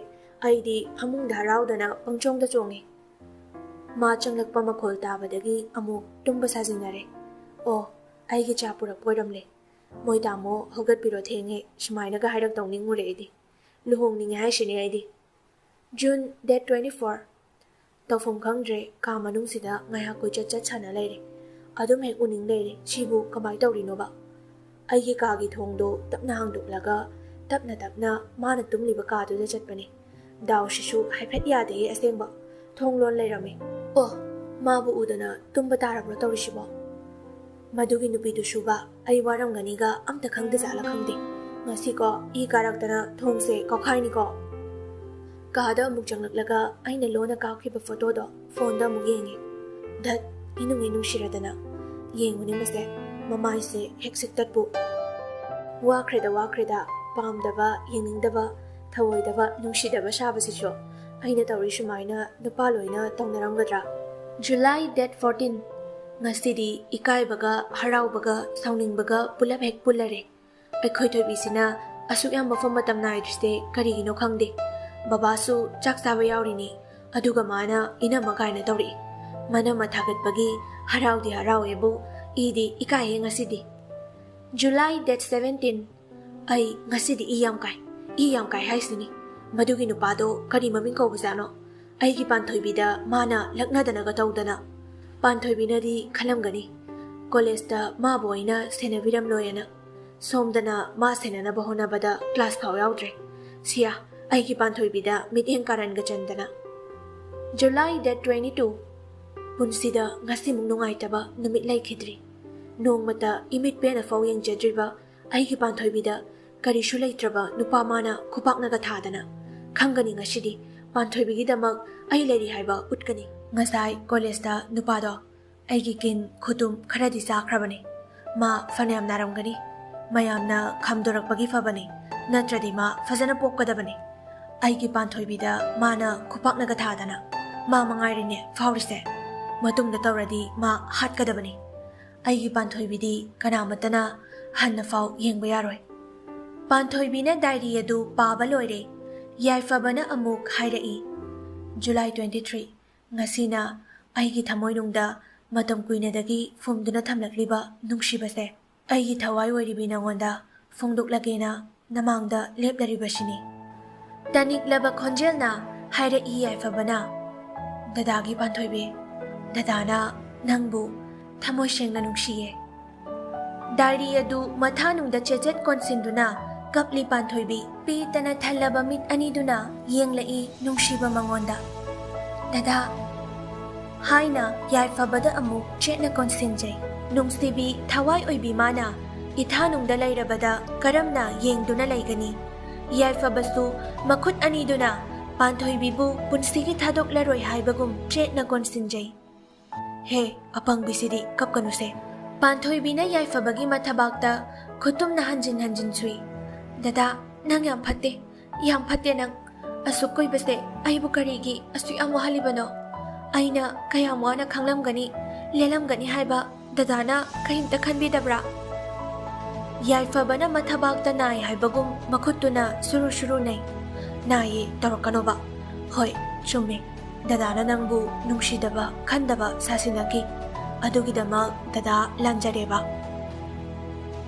ꯑꯩꯗꯤ ꯐꯃꯨꯡꯗ ꯍꯔꯥꯎꯗꯅ ꯄꯪꯆꯣꯡꯗ ꯆꯣꯡꯉꯦ꯫ ꯃꯥ ꯆꯪꯂꯛꯄ ꯃꯈꯣꯜ ꯇꯥꯕꯗꯒꯤ ꯑꯃꯨꯛ ꯇꯨꯝꯕ ꯁꯥꯖꯤꯟꯅꯔꯦ꯫ ꯑꯣ, ꯑꯩꯒꯤ ꯆꯥ ꯄꯨꯔꯛꯄ ꯑꯣꯏꯔꯝꯂꯦ꯫ "ꯃꯣꯏ ꯇꯥꯃꯣ, ꯍꯧꯒꯠꯄꯤꯔꯣ, ꯊꯦꯡꯉꯦ", ꯁꯨꯃꯥꯏꯅꯒ ꯍꯥꯏꯔꯛꯇꯧ ꯅꯤꯡꯉꯨꯔꯦ ꯑꯩꯗꯤ꯫ ꯂꯨꯍꯣꯡꯅꯤꯡꯉꯦ ꯍꯥꯏꯁꯤꯅꯦ ꯑꯩꯗꯤ꯫ June date twenty-four꯫ ꯇꯧꯐꯝ ꯈꯪꯗ꯭ꯔꯦ, ꯀꯥ ꯃꯅꯨꯡꯁꯤꯗ ꯉꯥꯏꯍꯥꯛ ꯀꯣꯏꯆꯠ ꯆꯠ ꯁꯥꯟꯅ ꯂꯩꯔꯦ꯫ ꯑꯗꯨꯝ ꯍꯦꯛ ꯎꯅꯤꯡ ꯂꯩꯔꯦ꯫ ꯁꯤꯕꯨ ꯀꯃꯥꯏ ꯇꯧꯔꯤꯅꯣꯕ? ꯑꯩꯒꯤ ꯀꯥꯒꯤ ꯊꯣꯡꯗꯣ ꯇꯞꯅ ꯍꯥꯡꯗꯣꯛꯂꯒ ꯇꯞꯅ ꯇꯞꯅ ꯃꯥꯅ ꯇꯨꯝꯂꯤꯕ ꯀꯥꯗꯨꯗ ꯆꯠꯄꯅꯤ꯫ ꯗꯥꯎꯁꯤꯁꯨ ꯍꯥꯏꯐꯦꯠ ꯌꯥꯗꯦꯍꯦ ꯑꯁꯦꯡꯕ꯫ ꯊꯣꯡ ꯂꯣꯟ ꯂꯩꯔꯝꯃꯤ꯫ ꯑꯣ, ꯃꯥꯕꯨ ꯎꯗꯅ ꯇꯨꯝꯕ ꯇꯥꯔꯕ꯭ꯔꯣ ꯇꯧꯔꯤꯁꯤꯕꯣ? ꯃꯗꯨꯒꯤ ꯅꯨꯄꯤꯗꯨꯁꯨꯕ ꯑꯩ ꯋꯥꯔꯝꯒꯅꯤꯒ ꯑꯝꯇ ꯈꯪꯗꯖꯥꯠꯂ ꯈꯪꯗꯦ꯫ ꯉꯁꯤꯀꯣ ꯏ ꯀꯥꯔꯛꯇꯅ ꯊꯣꯡꯁꯦ ꯀꯥꯎꯈꯥꯏꯅꯤꯀꯣ꯫ ꯀꯥꯗ ꯑꯃꯨꯛ ꯆꯪꯂꯛꯂꯒ ꯑꯩꯅ ꯂꯣꯟꯅ ꯀꯥꯞꯈꯤꯕ ꯐꯣꯇꯣꯗꯣ ꯐꯣꯟꯗ ꯑꯃꯨꯛ ꯌꯦꯡꯉꯤ꯫ ꯙꯠ, ꯏꯅꯨꯡ ꯍꯦꯛ ꯅꯨꯡꯁꯤꯔꯗꯅ꯫ ꯌꯦꯡꯉꯨꯅꯦ ꯃꯁꯦ, ꯃꯃꯥꯏꯁꯦ ꯍꯦꯛ ꯁꯤꯛꯇꯠꯄꯨ꯫ ꯋꯥꯈ꯭ꯔꯦꯗ ꯋꯥꯈ꯭ꯔꯦꯗ, ꯄꯥꯝꯗꯕ, ꯌꯦꯡꯅꯤꯡꯗꯕ, ꯊꯧꯑꯣꯏꯗꯕ, ꯅꯨꯡꯁꯤꯗꯕ ꯁꯥꯕꯁꯤꯁꯨ ꯑꯩꯅ ꯇꯧꯔꯤ ꯁꯨꯃꯥꯏꯅ ꯅꯨꯄꯥ ꯂꯣꯏꯅ ꯇꯧꯅꯔꯝꯒꯗ꯭ꯔꯥ? July date fourteen꯫ ꯉꯁꯤꯗꯤ ꯏꯀꯥꯏꯕꯒ ꯍꯔꯥꯎꯕꯒ ꯁꯥꯎꯅꯤꯡꯕꯒ ꯄꯨꯂꯞ ꯍꯦꯛ ꯄꯨꯜꯂꯔꯦ꯫ ꯑꯩꯈꯣꯏ ꯊꯣꯏꯕꯤꯁꯤꯅ ꯑꯁꯨꯛ ꯌꯥꯝ ꯃꯐꯝ ꯃꯇꯝ ꯅꯥꯏꯗ꯭ꯔꯤꯁꯦ ꯀꯔꯤꯒꯤꯅꯣ ꯈꯪꯗꯦ꯫ ꯕꯕꯥꯁꯨ ꯆꯥꯛ ꯆꯥꯕ ꯌꯥꯎꯔꯤꯅꯤ, ꯑꯗꯨꯒ ꯃꯥꯅ ꯏꯅꯝꯃ ꯀꯥꯏꯅ ꯇꯧꯔꯛꯏ꯫ ꯃꯅꯝꯃ ꯊꯥꯒꯠꯄꯒꯤ ꯍꯔꯥꯎꯗꯤ ꯍꯔꯥꯎꯋꯦꯕꯨ ꯏꯗꯤ ꯏꯀꯥꯏꯍꯦ ꯉꯁꯤꯗꯤ꯫ July date seventeen꯫ ꯑꯩ ꯉꯁꯤꯗꯤ ꯏ ꯌꯥꯝ ꯀꯥꯏ꯫ ꯏ ꯌꯥꯝ ꯀꯥꯏ ꯍꯥꯏꯁꯤꯅꯤ꯫ ꯃꯗꯨꯒꯤ ꯅꯨꯄꯥꯗꯣ ꯀꯔꯤ ꯃꯃꯤꯡ ꯀꯧꯕꯖꯥꯠꯅꯣ? ꯑꯩꯒꯤ ꯄꯥꯟꯊꯣꯏꯕꯤꯗ ꯃꯥꯅ ꯂꯛꯅꯗꯅꯒ ꯇꯧꯗꯅ꯫ ꯄꯥꯟꯊꯣꯏꯕꯤꯅꯗꯤ ꯈꯜꯂꯝꯒꯅꯤ, ꯀꯣꯂꯦꯖꯇ ꯃꯥꯕꯨ ꯑꯩꯅ ꯁꯦꯟꯅꯕꯤꯔꯝꯂꯣꯏꯅ꯫ ꯁꯣꯝꯗꯅ ꯃꯥ ꯁꯦꯟꯅꯅꯕ ꯍꯣꯠꯅꯕꯗ ꯀ꯭ꯂꯥꯁ ꯐꯥꯎ ꯌꯥꯎꯗ꯭ꯔꯦ꯫ ꯁꯤꯌꯥ, ꯑꯩꯒꯤ ꯄꯥꯟꯊꯣꯏꯕꯤꯗ ꯃꯤꯠꯌꯦꯡ ꯀꯥꯔꯟꯒ ꯆꯟꯗꯅ꯫ July date twenty two꯫ ꯄꯨꯟꯁꯤꯗ ꯉꯁꯤꯃꯨꯛ ꯅꯨꯡꯉꯥꯏꯇꯕ ꯅꯨꯃꯤꯠ ꯂꯩꯈꯤꯗ꯭ꯔꯤ꯫ ꯅꯣꯡꯃꯇ ꯏꯃꯤꯠ ꯄꯦꯟꯅ ꯐꯥꯎ ꯌꯦꯡꯖꯗ꯭ꯔꯤꯕ ꯑꯩꯒꯤ ꯄꯥꯟꯊꯣꯏꯕꯤꯗ ꯀꯔꯤꯁꯨ ꯂꯩꯇ꯭ꯔꯕ ꯅꯨꯄꯥ ꯃꯥꯅ ꯈꯨꯄꯥꯛꯅꯒ ꯊꯥꯗꯅ꯫ ꯈꯪꯒꯅꯤ ꯉꯁꯤꯗꯤ, ꯄꯥꯟꯊꯣꯏꯕꯤꯒꯤꯗꯃꯛ ꯑꯩ ꯂꯩꯔꯤ ꯍꯥꯏꯕ ꯎꯠꯀꯅꯤ꯫ ꯉꯁꯥꯏ ꯀꯣꯂꯦꯖꯇ ꯅꯨꯄꯥꯗꯣ ꯑꯩꯒꯤ ꯀꯤꯟ ꯈꯨꯇꯨꯝ ꯈꯔꯗꯤ ꯆꯥꯈ꯭ꯔꯕꯅꯤ꯫ ꯃꯥ ꯐꯅꯌꯥꯝ ꯅꯥꯔꯝꯒꯅꯤ꯫ ꯃꯌꯥꯝꯅ ꯈꯝꯗꯣꯔꯛꯄꯒꯤ ꯐꯕꯅꯤ, ꯅꯠꯇ꯭ꯔꯗꯤ ꯃꯥ ꯐꯖꯅ ꯄꯣꯛꯀꯗꯕꯅꯤ꯫ ꯑꯩꯒꯤ ꯄꯥꯟꯊꯣꯏꯕꯤꯗ ꯃꯥꯅ ꯈꯨꯄꯥꯛꯅꯒ ꯊꯥꯗꯅ꯫ ꯃꯥ ꯃꯉꯥꯏꯔꯦꯅꯦ ꯐꯥꯎꯔꯤꯁꯦ꯫ ꯃꯇꯨꯡꯗ ꯇꯧꯔꯗꯤ ꯃꯥ ꯍꯥꯠꯀꯗꯕꯅꯤ꯫ ꯑꯩꯒꯤ ꯄꯥꯟꯊꯣꯏꯕꯤꯗꯤ ꯀꯅꯥꯃꯠꯇꯅ ꯍꯟꯅ ꯐꯥꯎ ꯌꯦꯡꯕ ꯌꯥꯔꯣꯏ꯫ ꯄꯥꯟꯊꯣꯏꯕꯤꯅ ꯗꯥꯏꯔꯤ ꯑꯗꯨ ꯄꯥꯕ ꯂꯣꯏꯔꯦ꯫ ꯌꯥꯏꯐꯕꯅ ꯑꯃꯨꯛ ꯍꯥꯏꯔꯛꯏ, July twenty three꯫ ꯉꯁꯤꯅ ꯑꯩꯒꯤ ꯊꯃꯣꯏꯅꯨꯡꯗ ꯃꯇꯝ ꯀꯨꯏꯅꯗꯒꯤ ꯐꯨꯝꯗꯨꯅ ꯊꯝꯂꯛꯂꯤꯕ ꯅꯨꯡꯁꯤꯕꯁꯦ ꯑꯩꯒꯤ ꯊꯋꯥꯏ ꯑꯣꯏꯔꯤꯕꯤ ꯅꯉꯣꯟꯗ ꯐꯣꯡꯗꯣꯛꯂꯒꯦꯅ ꯅꯃꯥꯡꯗ ꯂꯦꯞꯂꯔꯤꯕꯁꯤꯅꯤ꯫ ꯇꯅꯤꯛꯂꯕ ꯈꯣꯟꯖꯦꯜꯅ ꯍꯥꯏꯔꯛꯏ ꯌꯥꯏꯐꯕꯅ, "ꯗꯗꯥꯒꯤ ꯄꯥꯟꯊꯣꯏꯕꯤ, ꯗꯗꯥꯅ ꯅꯪꯕꯨ ꯊꯃꯣꯏ ꯁꯦꯡꯅ ꯅꯨꯡꯁꯤꯌꯦ"꯫ ꯗꯥꯏꯔꯤ ꯑꯗꯨ ꯃꯊꯥꯅꯨꯡꯗ ꯆꯦꯆꯦꯠ ꯀꯣꯟꯁꯤꯟꯗꯨꯅ ꯀꯞꯂꯤ ꯄꯥꯟꯊꯣꯏꯕꯤ꯫ ꯄꯦꯠꯇꯅ ꯊꯜꯂꯕ ꯃꯤꯠ ꯑꯅꯤꯗꯨꯅ ꯌꯦꯡꯂꯛꯏ ꯅꯨꯡꯁꯤꯕ ꯃꯉꯣꯟꯗ꯫ "ꯗꯗꯥ" ꯍꯥꯏꯅ ꯌꯥꯏꯐꯕꯗ ꯑꯃꯨꯛ ꯆꯦꯠꯅ ꯀꯣꯟꯁꯤꯟꯖꯩ꯫ ꯅꯨꯡꯁꯤꯕꯤ ꯊꯋꯥꯏ ꯑꯣꯏꯕꯤ ꯃꯥꯅ ꯏꯊꯥꯅꯨꯡꯗ ꯂꯩꯔꯕꯗ ꯀꯔꯝꯅ ꯌꯦꯡꯗꯨꯅ ꯂꯩꯒꯅꯤ? ꯌꯥꯏꯐꯕꯁꯨ ꯃꯈꯨꯠ ꯑꯅꯤꯗꯨꯅ ꯄꯥꯟꯊꯣꯏꯕꯤꯕꯨ ꯄꯨꯟꯁꯤꯒꯤ ꯊꯥꯗꯣꯛꯂꯔꯣꯏ ꯍꯥꯏꯕꯒꯨꯝ ꯆꯦꯠꯅ ꯀꯣꯟꯁꯤꯟꯖꯩ꯫ "ꯍꯦ, ꯑꯄꯪꯕꯤꯁꯤꯗꯤ ꯀꯞꯀꯅꯨꯁꯦ꯫" ꯄꯥꯟꯊꯣꯏꯕꯤꯅ ꯌꯥꯏꯐꯕꯒꯤ ꯃꯊꯕꯥꯛꯇ ꯈꯨꯇꯨꯝꯅ ꯍꯟꯖꯤꯟ ꯍꯟꯖꯤꯟ ꯁꯨꯏ꯫ "ꯗꯗꯥ, ꯅꯪ ꯌꯥꯝ ꯐꯠꯇꯦ, ꯌꯥꯝ ꯐꯠꯇꯦ ꯅꯪ꯫ ꯑꯁꯨꯛ ꯀꯨꯏꯕꯁꯦ ꯑꯩꯕꯨ ꯀꯔꯤꯒꯤ ꯑꯁꯨꯛ ꯌꯥꯝ ꯋꯥꯍꯜꯂꯤꯕꯅꯣ? ꯑꯩꯅ ꯀꯌꯥꯝ ꯋꯥꯅ ꯈꯪꯂꯝꯒꯅꯤ, ꯂꯦꯜꯂꯝꯒꯅꯤ ꯍꯥꯏꯕ ꯗꯗꯥꯅ ꯀꯔꯤꯝꯇ ꯈꯟꯕꯤꯗꯕ꯭ꯔꯥ?" ꯌꯥꯏꯐꯕꯅ ꯃꯊꯕꯥꯛꯇ ꯅꯥꯏ ꯍꯥꯏꯕꯒꯨꯝ ꯃꯈꯨꯠꯇꯨꯅ ꯁꯨꯔꯨ ꯁꯨꯔꯨ ꯅꯩ꯫ "ꯅꯥꯏꯌꯦ ꯇꯧꯔꯛꯀꯅꯣꯕ꯫ ꯍꯣꯏ, ꯆꯨꯝꯃꯦ꯫ ꯗꯗꯥꯅ ꯅꯪꯕꯨ ꯅꯨꯡꯁꯤꯗꯕ, ꯈꯟꯗꯕ ꯁꯥꯁꯤꯟꯅꯈꯤ꯫ ꯑꯗꯨꯒꯤꯗꯃꯛ ꯗꯗꯥ ꯂꯥꯟꯖꯔꯦꯕ꯫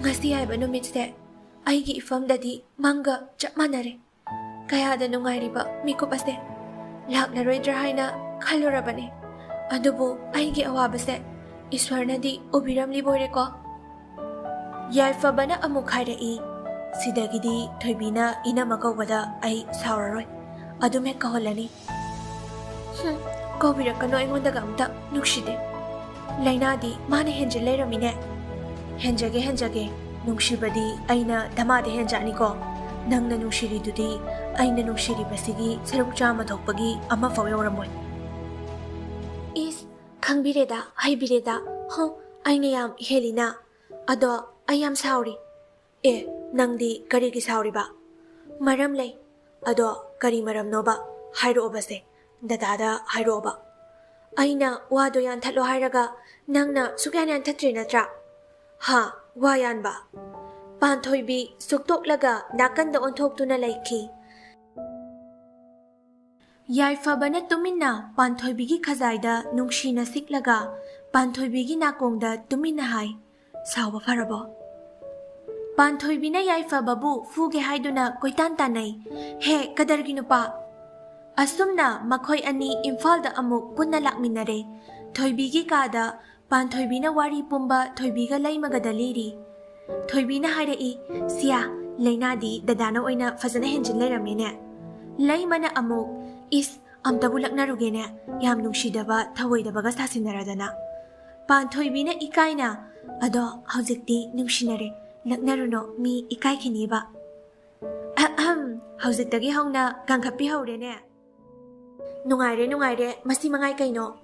ꯉꯁꯤ ꯍꯥꯏꯕ ꯅꯨꯃꯤꯠꯁꯦ ꯑꯩꯒꯤ ꯏꯐꯝꯗꯗꯤ ꯃꯪꯒ ꯆꯞ ꯃꯥꯟꯅꯔꯦ꯫ ꯀꯌꯥꯗ ꯅꯨꯡꯉꯥꯏꯔꯤꯕ ꯃꯤꯀꯨꯞ ꯑꯁꯦ꯫ ꯂꯥꯛꯂꯔꯣꯏꯗ꯭ꯔꯥ ꯍꯥꯏꯅ ꯈꯜꯂꯨꯔꯕꯅꯦ꯫ ꯑꯗꯨꯕꯨ ꯑꯩꯒꯤ ꯑꯋꯥꯕꯁꯦ ꯏꯁ꯭ꯋꯔꯅꯗꯤ ꯎꯕꯤꯔꯝꯂꯤꯕꯣꯏꯔꯦꯀꯣ?" ꯌꯥꯏꯐꯕꯅ ꯑꯃꯨꯛ ꯍꯥꯏꯔꯛꯏ, "ꯁꯤꯗꯒꯤꯗꯤ ꯊꯣꯏꯕꯤꯅ ꯏꯅꯝꯃ ꯀꯧꯕꯗ ꯑꯩ ꯁꯥꯎꯔꯔꯣꯏ꯫ ꯑꯗꯨꯝ ꯍꯦꯛ ꯀꯧꯍꯜꯂꯅꯤ꯫" "ꯍꯨꯝ, ꯀꯧꯕꯤꯔꯛꯀꯅꯨ ꯑꯩꯉꯣꯟꯗꯒ ꯑꯝꯇ, ꯅꯨꯡꯁꯤꯗꯦ꯫ ꯂꯥꯏꯅꯥꯗꯤ ꯃꯥꯅ ꯍꯦꯟꯖꯤꯜ ꯂꯩꯔꯝꯃꯤꯅꯦ꯫" "ꯍꯦꯟꯖꯒꯦ, ꯍꯦꯟꯖꯒꯦ꯫ ꯅꯨꯡꯁꯤꯕꯗꯤ ꯑꯩꯅ ꯗꯃꯥꯗ ꯍꯦꯟꯖꯥꯠꯅꯤꯀꯣ꯫ ꯅꯪꯅ ꯅꯨꯡꯁꯤꯔꯤꯗꯨꯗꯤ ꯑꯩꯅ ꯅꯨꯡꯁꯤꯔꯤꯕꯁꯤꯒꯤ ꯁꯔꯨꯛ ꯆꯥꯝꯃ ꯊꯣꯛꯄꯒꯤ ꯑꯃꯐꯥꯎ ꯌꯧꯔꯝꯃꯣꯏ꯫" "ꯏꯁ, ꯈꯪꯕꯤꯔꯦꯗ, ꯍꯩꯕꯤꯔꯦꯗ꯫ ꯍꯨ, ꯑꯩꯅ ꯌꯥꯝ ꯍꯦꯜꯂꯤꯅ꯫ ꯑꯗꯣ ꯑꯩ ꯌꯥꯝ ꯁꯥꯎꯔꯤ꯫" "ꯑꯦ, ꯅꯪꯗꯤ ꯀꯔꯤꯒꯤ ꯁꯥꯎꯔꯤꯕ?" "ꯃꯔꯝ ꯂꯩ꯫" "ꯑꯗꯣ ꯀꯔꯤ ꯃꯔꯝꯅꯣꯕ? ꯍꯥꯏꯔꯛꯑꯣꯕꯁꯦ, ꯗꯗꯥꯗ ꯍꯥꯏꯔꯛꯑꯣꯕ꯫" "ꯑꯩꯅ ꯋꯥꯗꯣ ꯌꯥꯟꯊꯠꯂꯣ ꯍꯥꯏꯔꯒ ꯅꯪꯅ ꯁꯨꯛꯌꯥꯟ ꯌꯥꯟꯊꯠꯇ꯭ꯔꯤ ꯅꯠꯇ꯭ꯔꯥ?" "ꯍꯥ? ꯋꯥ ꯌꯥꯟꯕ?" ꯄꯥꯟꯊꯣꯏꯕꯤ ꯁꯨꯛꯇꯣꯛꯂꯒ ꯅꯥꯀꯟꯗ ꯑꯣꯟꯊꯣꯛꯇꯨꯅ ꯂꯩꯈꯤ꯫ ꯌꯥꯏꯐꯕꯅ ꯇꯨꯃꯤꯟꯅ ꯄꯥꯟꯊꯣꯏꯕꯤꯒꯤ ꯈꯖꯥꯏꯗ ꯅꯨꯡꯁꯤꯅ ꯁꯤꯛꯂꯒ ꯄꯥꯟꯊꯣꯏꯕꯤꯒꯤ ꯅꯥꯀꯣꯡꯗ ꯇꯨꯃꯤꯟꯅ ꯍꯥꯏ, "ꯁꯥꯎꯕ ꯐꯔꯕꯣ?" ꯄꯥꯟꯊꯣꯏꯕꯤꯅ ꯌꯥꯏꯐꯕꯕꯨ ꯐꯨꯒꯦ ꯍꯥꯏꯗꯨꯅ ꯀꯣꯏꯇꯥꯟ ꯇꯥꯟꯅꯩ꯫ "ꯍꯦ, ꯀꯗꯔꯒꯤ ꯅꯨꯄꯥ!" ꯑꯁꯨꯝꯅ ꯃꯈꯣꯏ ꯑꯅꯤ ꯏꯝꯐꯥꯜꯗ ꯑꯃꯨꯛ ꯄꯨꯟꯅ ꯂꯥꯛꯃꯤꯟꯅꯔꯦ꯫ ꯊꯣꯏꯕꯤꯒꯤ ꯀꯥꯗ ꯄꯥꯟꯊꯣꯏꯕꯤꯅ ꯋꯥꯔꯤ ꯄꯨꯝꯕ ꯊꯣꯏꯕꯤꯒ ꯂꯩꯃꯒꯗ ꯂꯤꯔꯤ꯫ ꯊꯣꯏꯕꯤꯅ ꯍꯥꯏꯔꯛꯏ, "ꯁꯤꯌꯥ, ꯂꯩꯅꯥꯗꯤ ꯗꯗꯥꯅ ꯑꯣꯏꯅ ꯐꯖꯅ ꯍꯦꯟꯖꯤꯟ ꯂꯩꯔꯝꯃꯦꯅꯦ꯫ ꯂꯩꯃꯅ ꯑꯃꯨꯛ, "ꯏꯁ, ꯑꯝꯇꯕꯨ ꯂꯛꯅꯔꯨꯒꯦꯅꯦ, ꯌꯥꯝ ꯅꯨꯡꯁꯤꯗꯕ ꯊꯧꯑꯣꯏꯗꯕꯒ ꯁꯥꯁꯤꯟꯅꯔꯗꯅ꯫" ꯄꯥꯟꯊꯣꯏꯕꯤꯅ ꯏꯀꯥꯏꯅ, "ꯑꯗꯣ ꯍꯧꯖꯤꯛꯇꯤ ꯅꯨꯡꯁꯤꯅꯔꯦ, ꯂꯛꯅꯔꯨꯅꯣ, ꯃꯤ ꯏꯀꯥꯏꯈꯤꯅꯤꯕ꯫" "ꯑꯍꯝ, ꯍꯧꯖꯤꯛꯇꯒꯤ ꯍꯧꯅ ꯀꯟꯈꯠꯄꯤꯍꯧꯔꯦꯅꯦ꯫" "ꯅꯨꯡꯉꯥꯏꯔꯦ, ꯅꯨꯡꯉꯥꯏꯔꯦ, ꯃꯁꯤ ꯃꯉꯥꯏ ꯀꯩꯅꯣ꯫"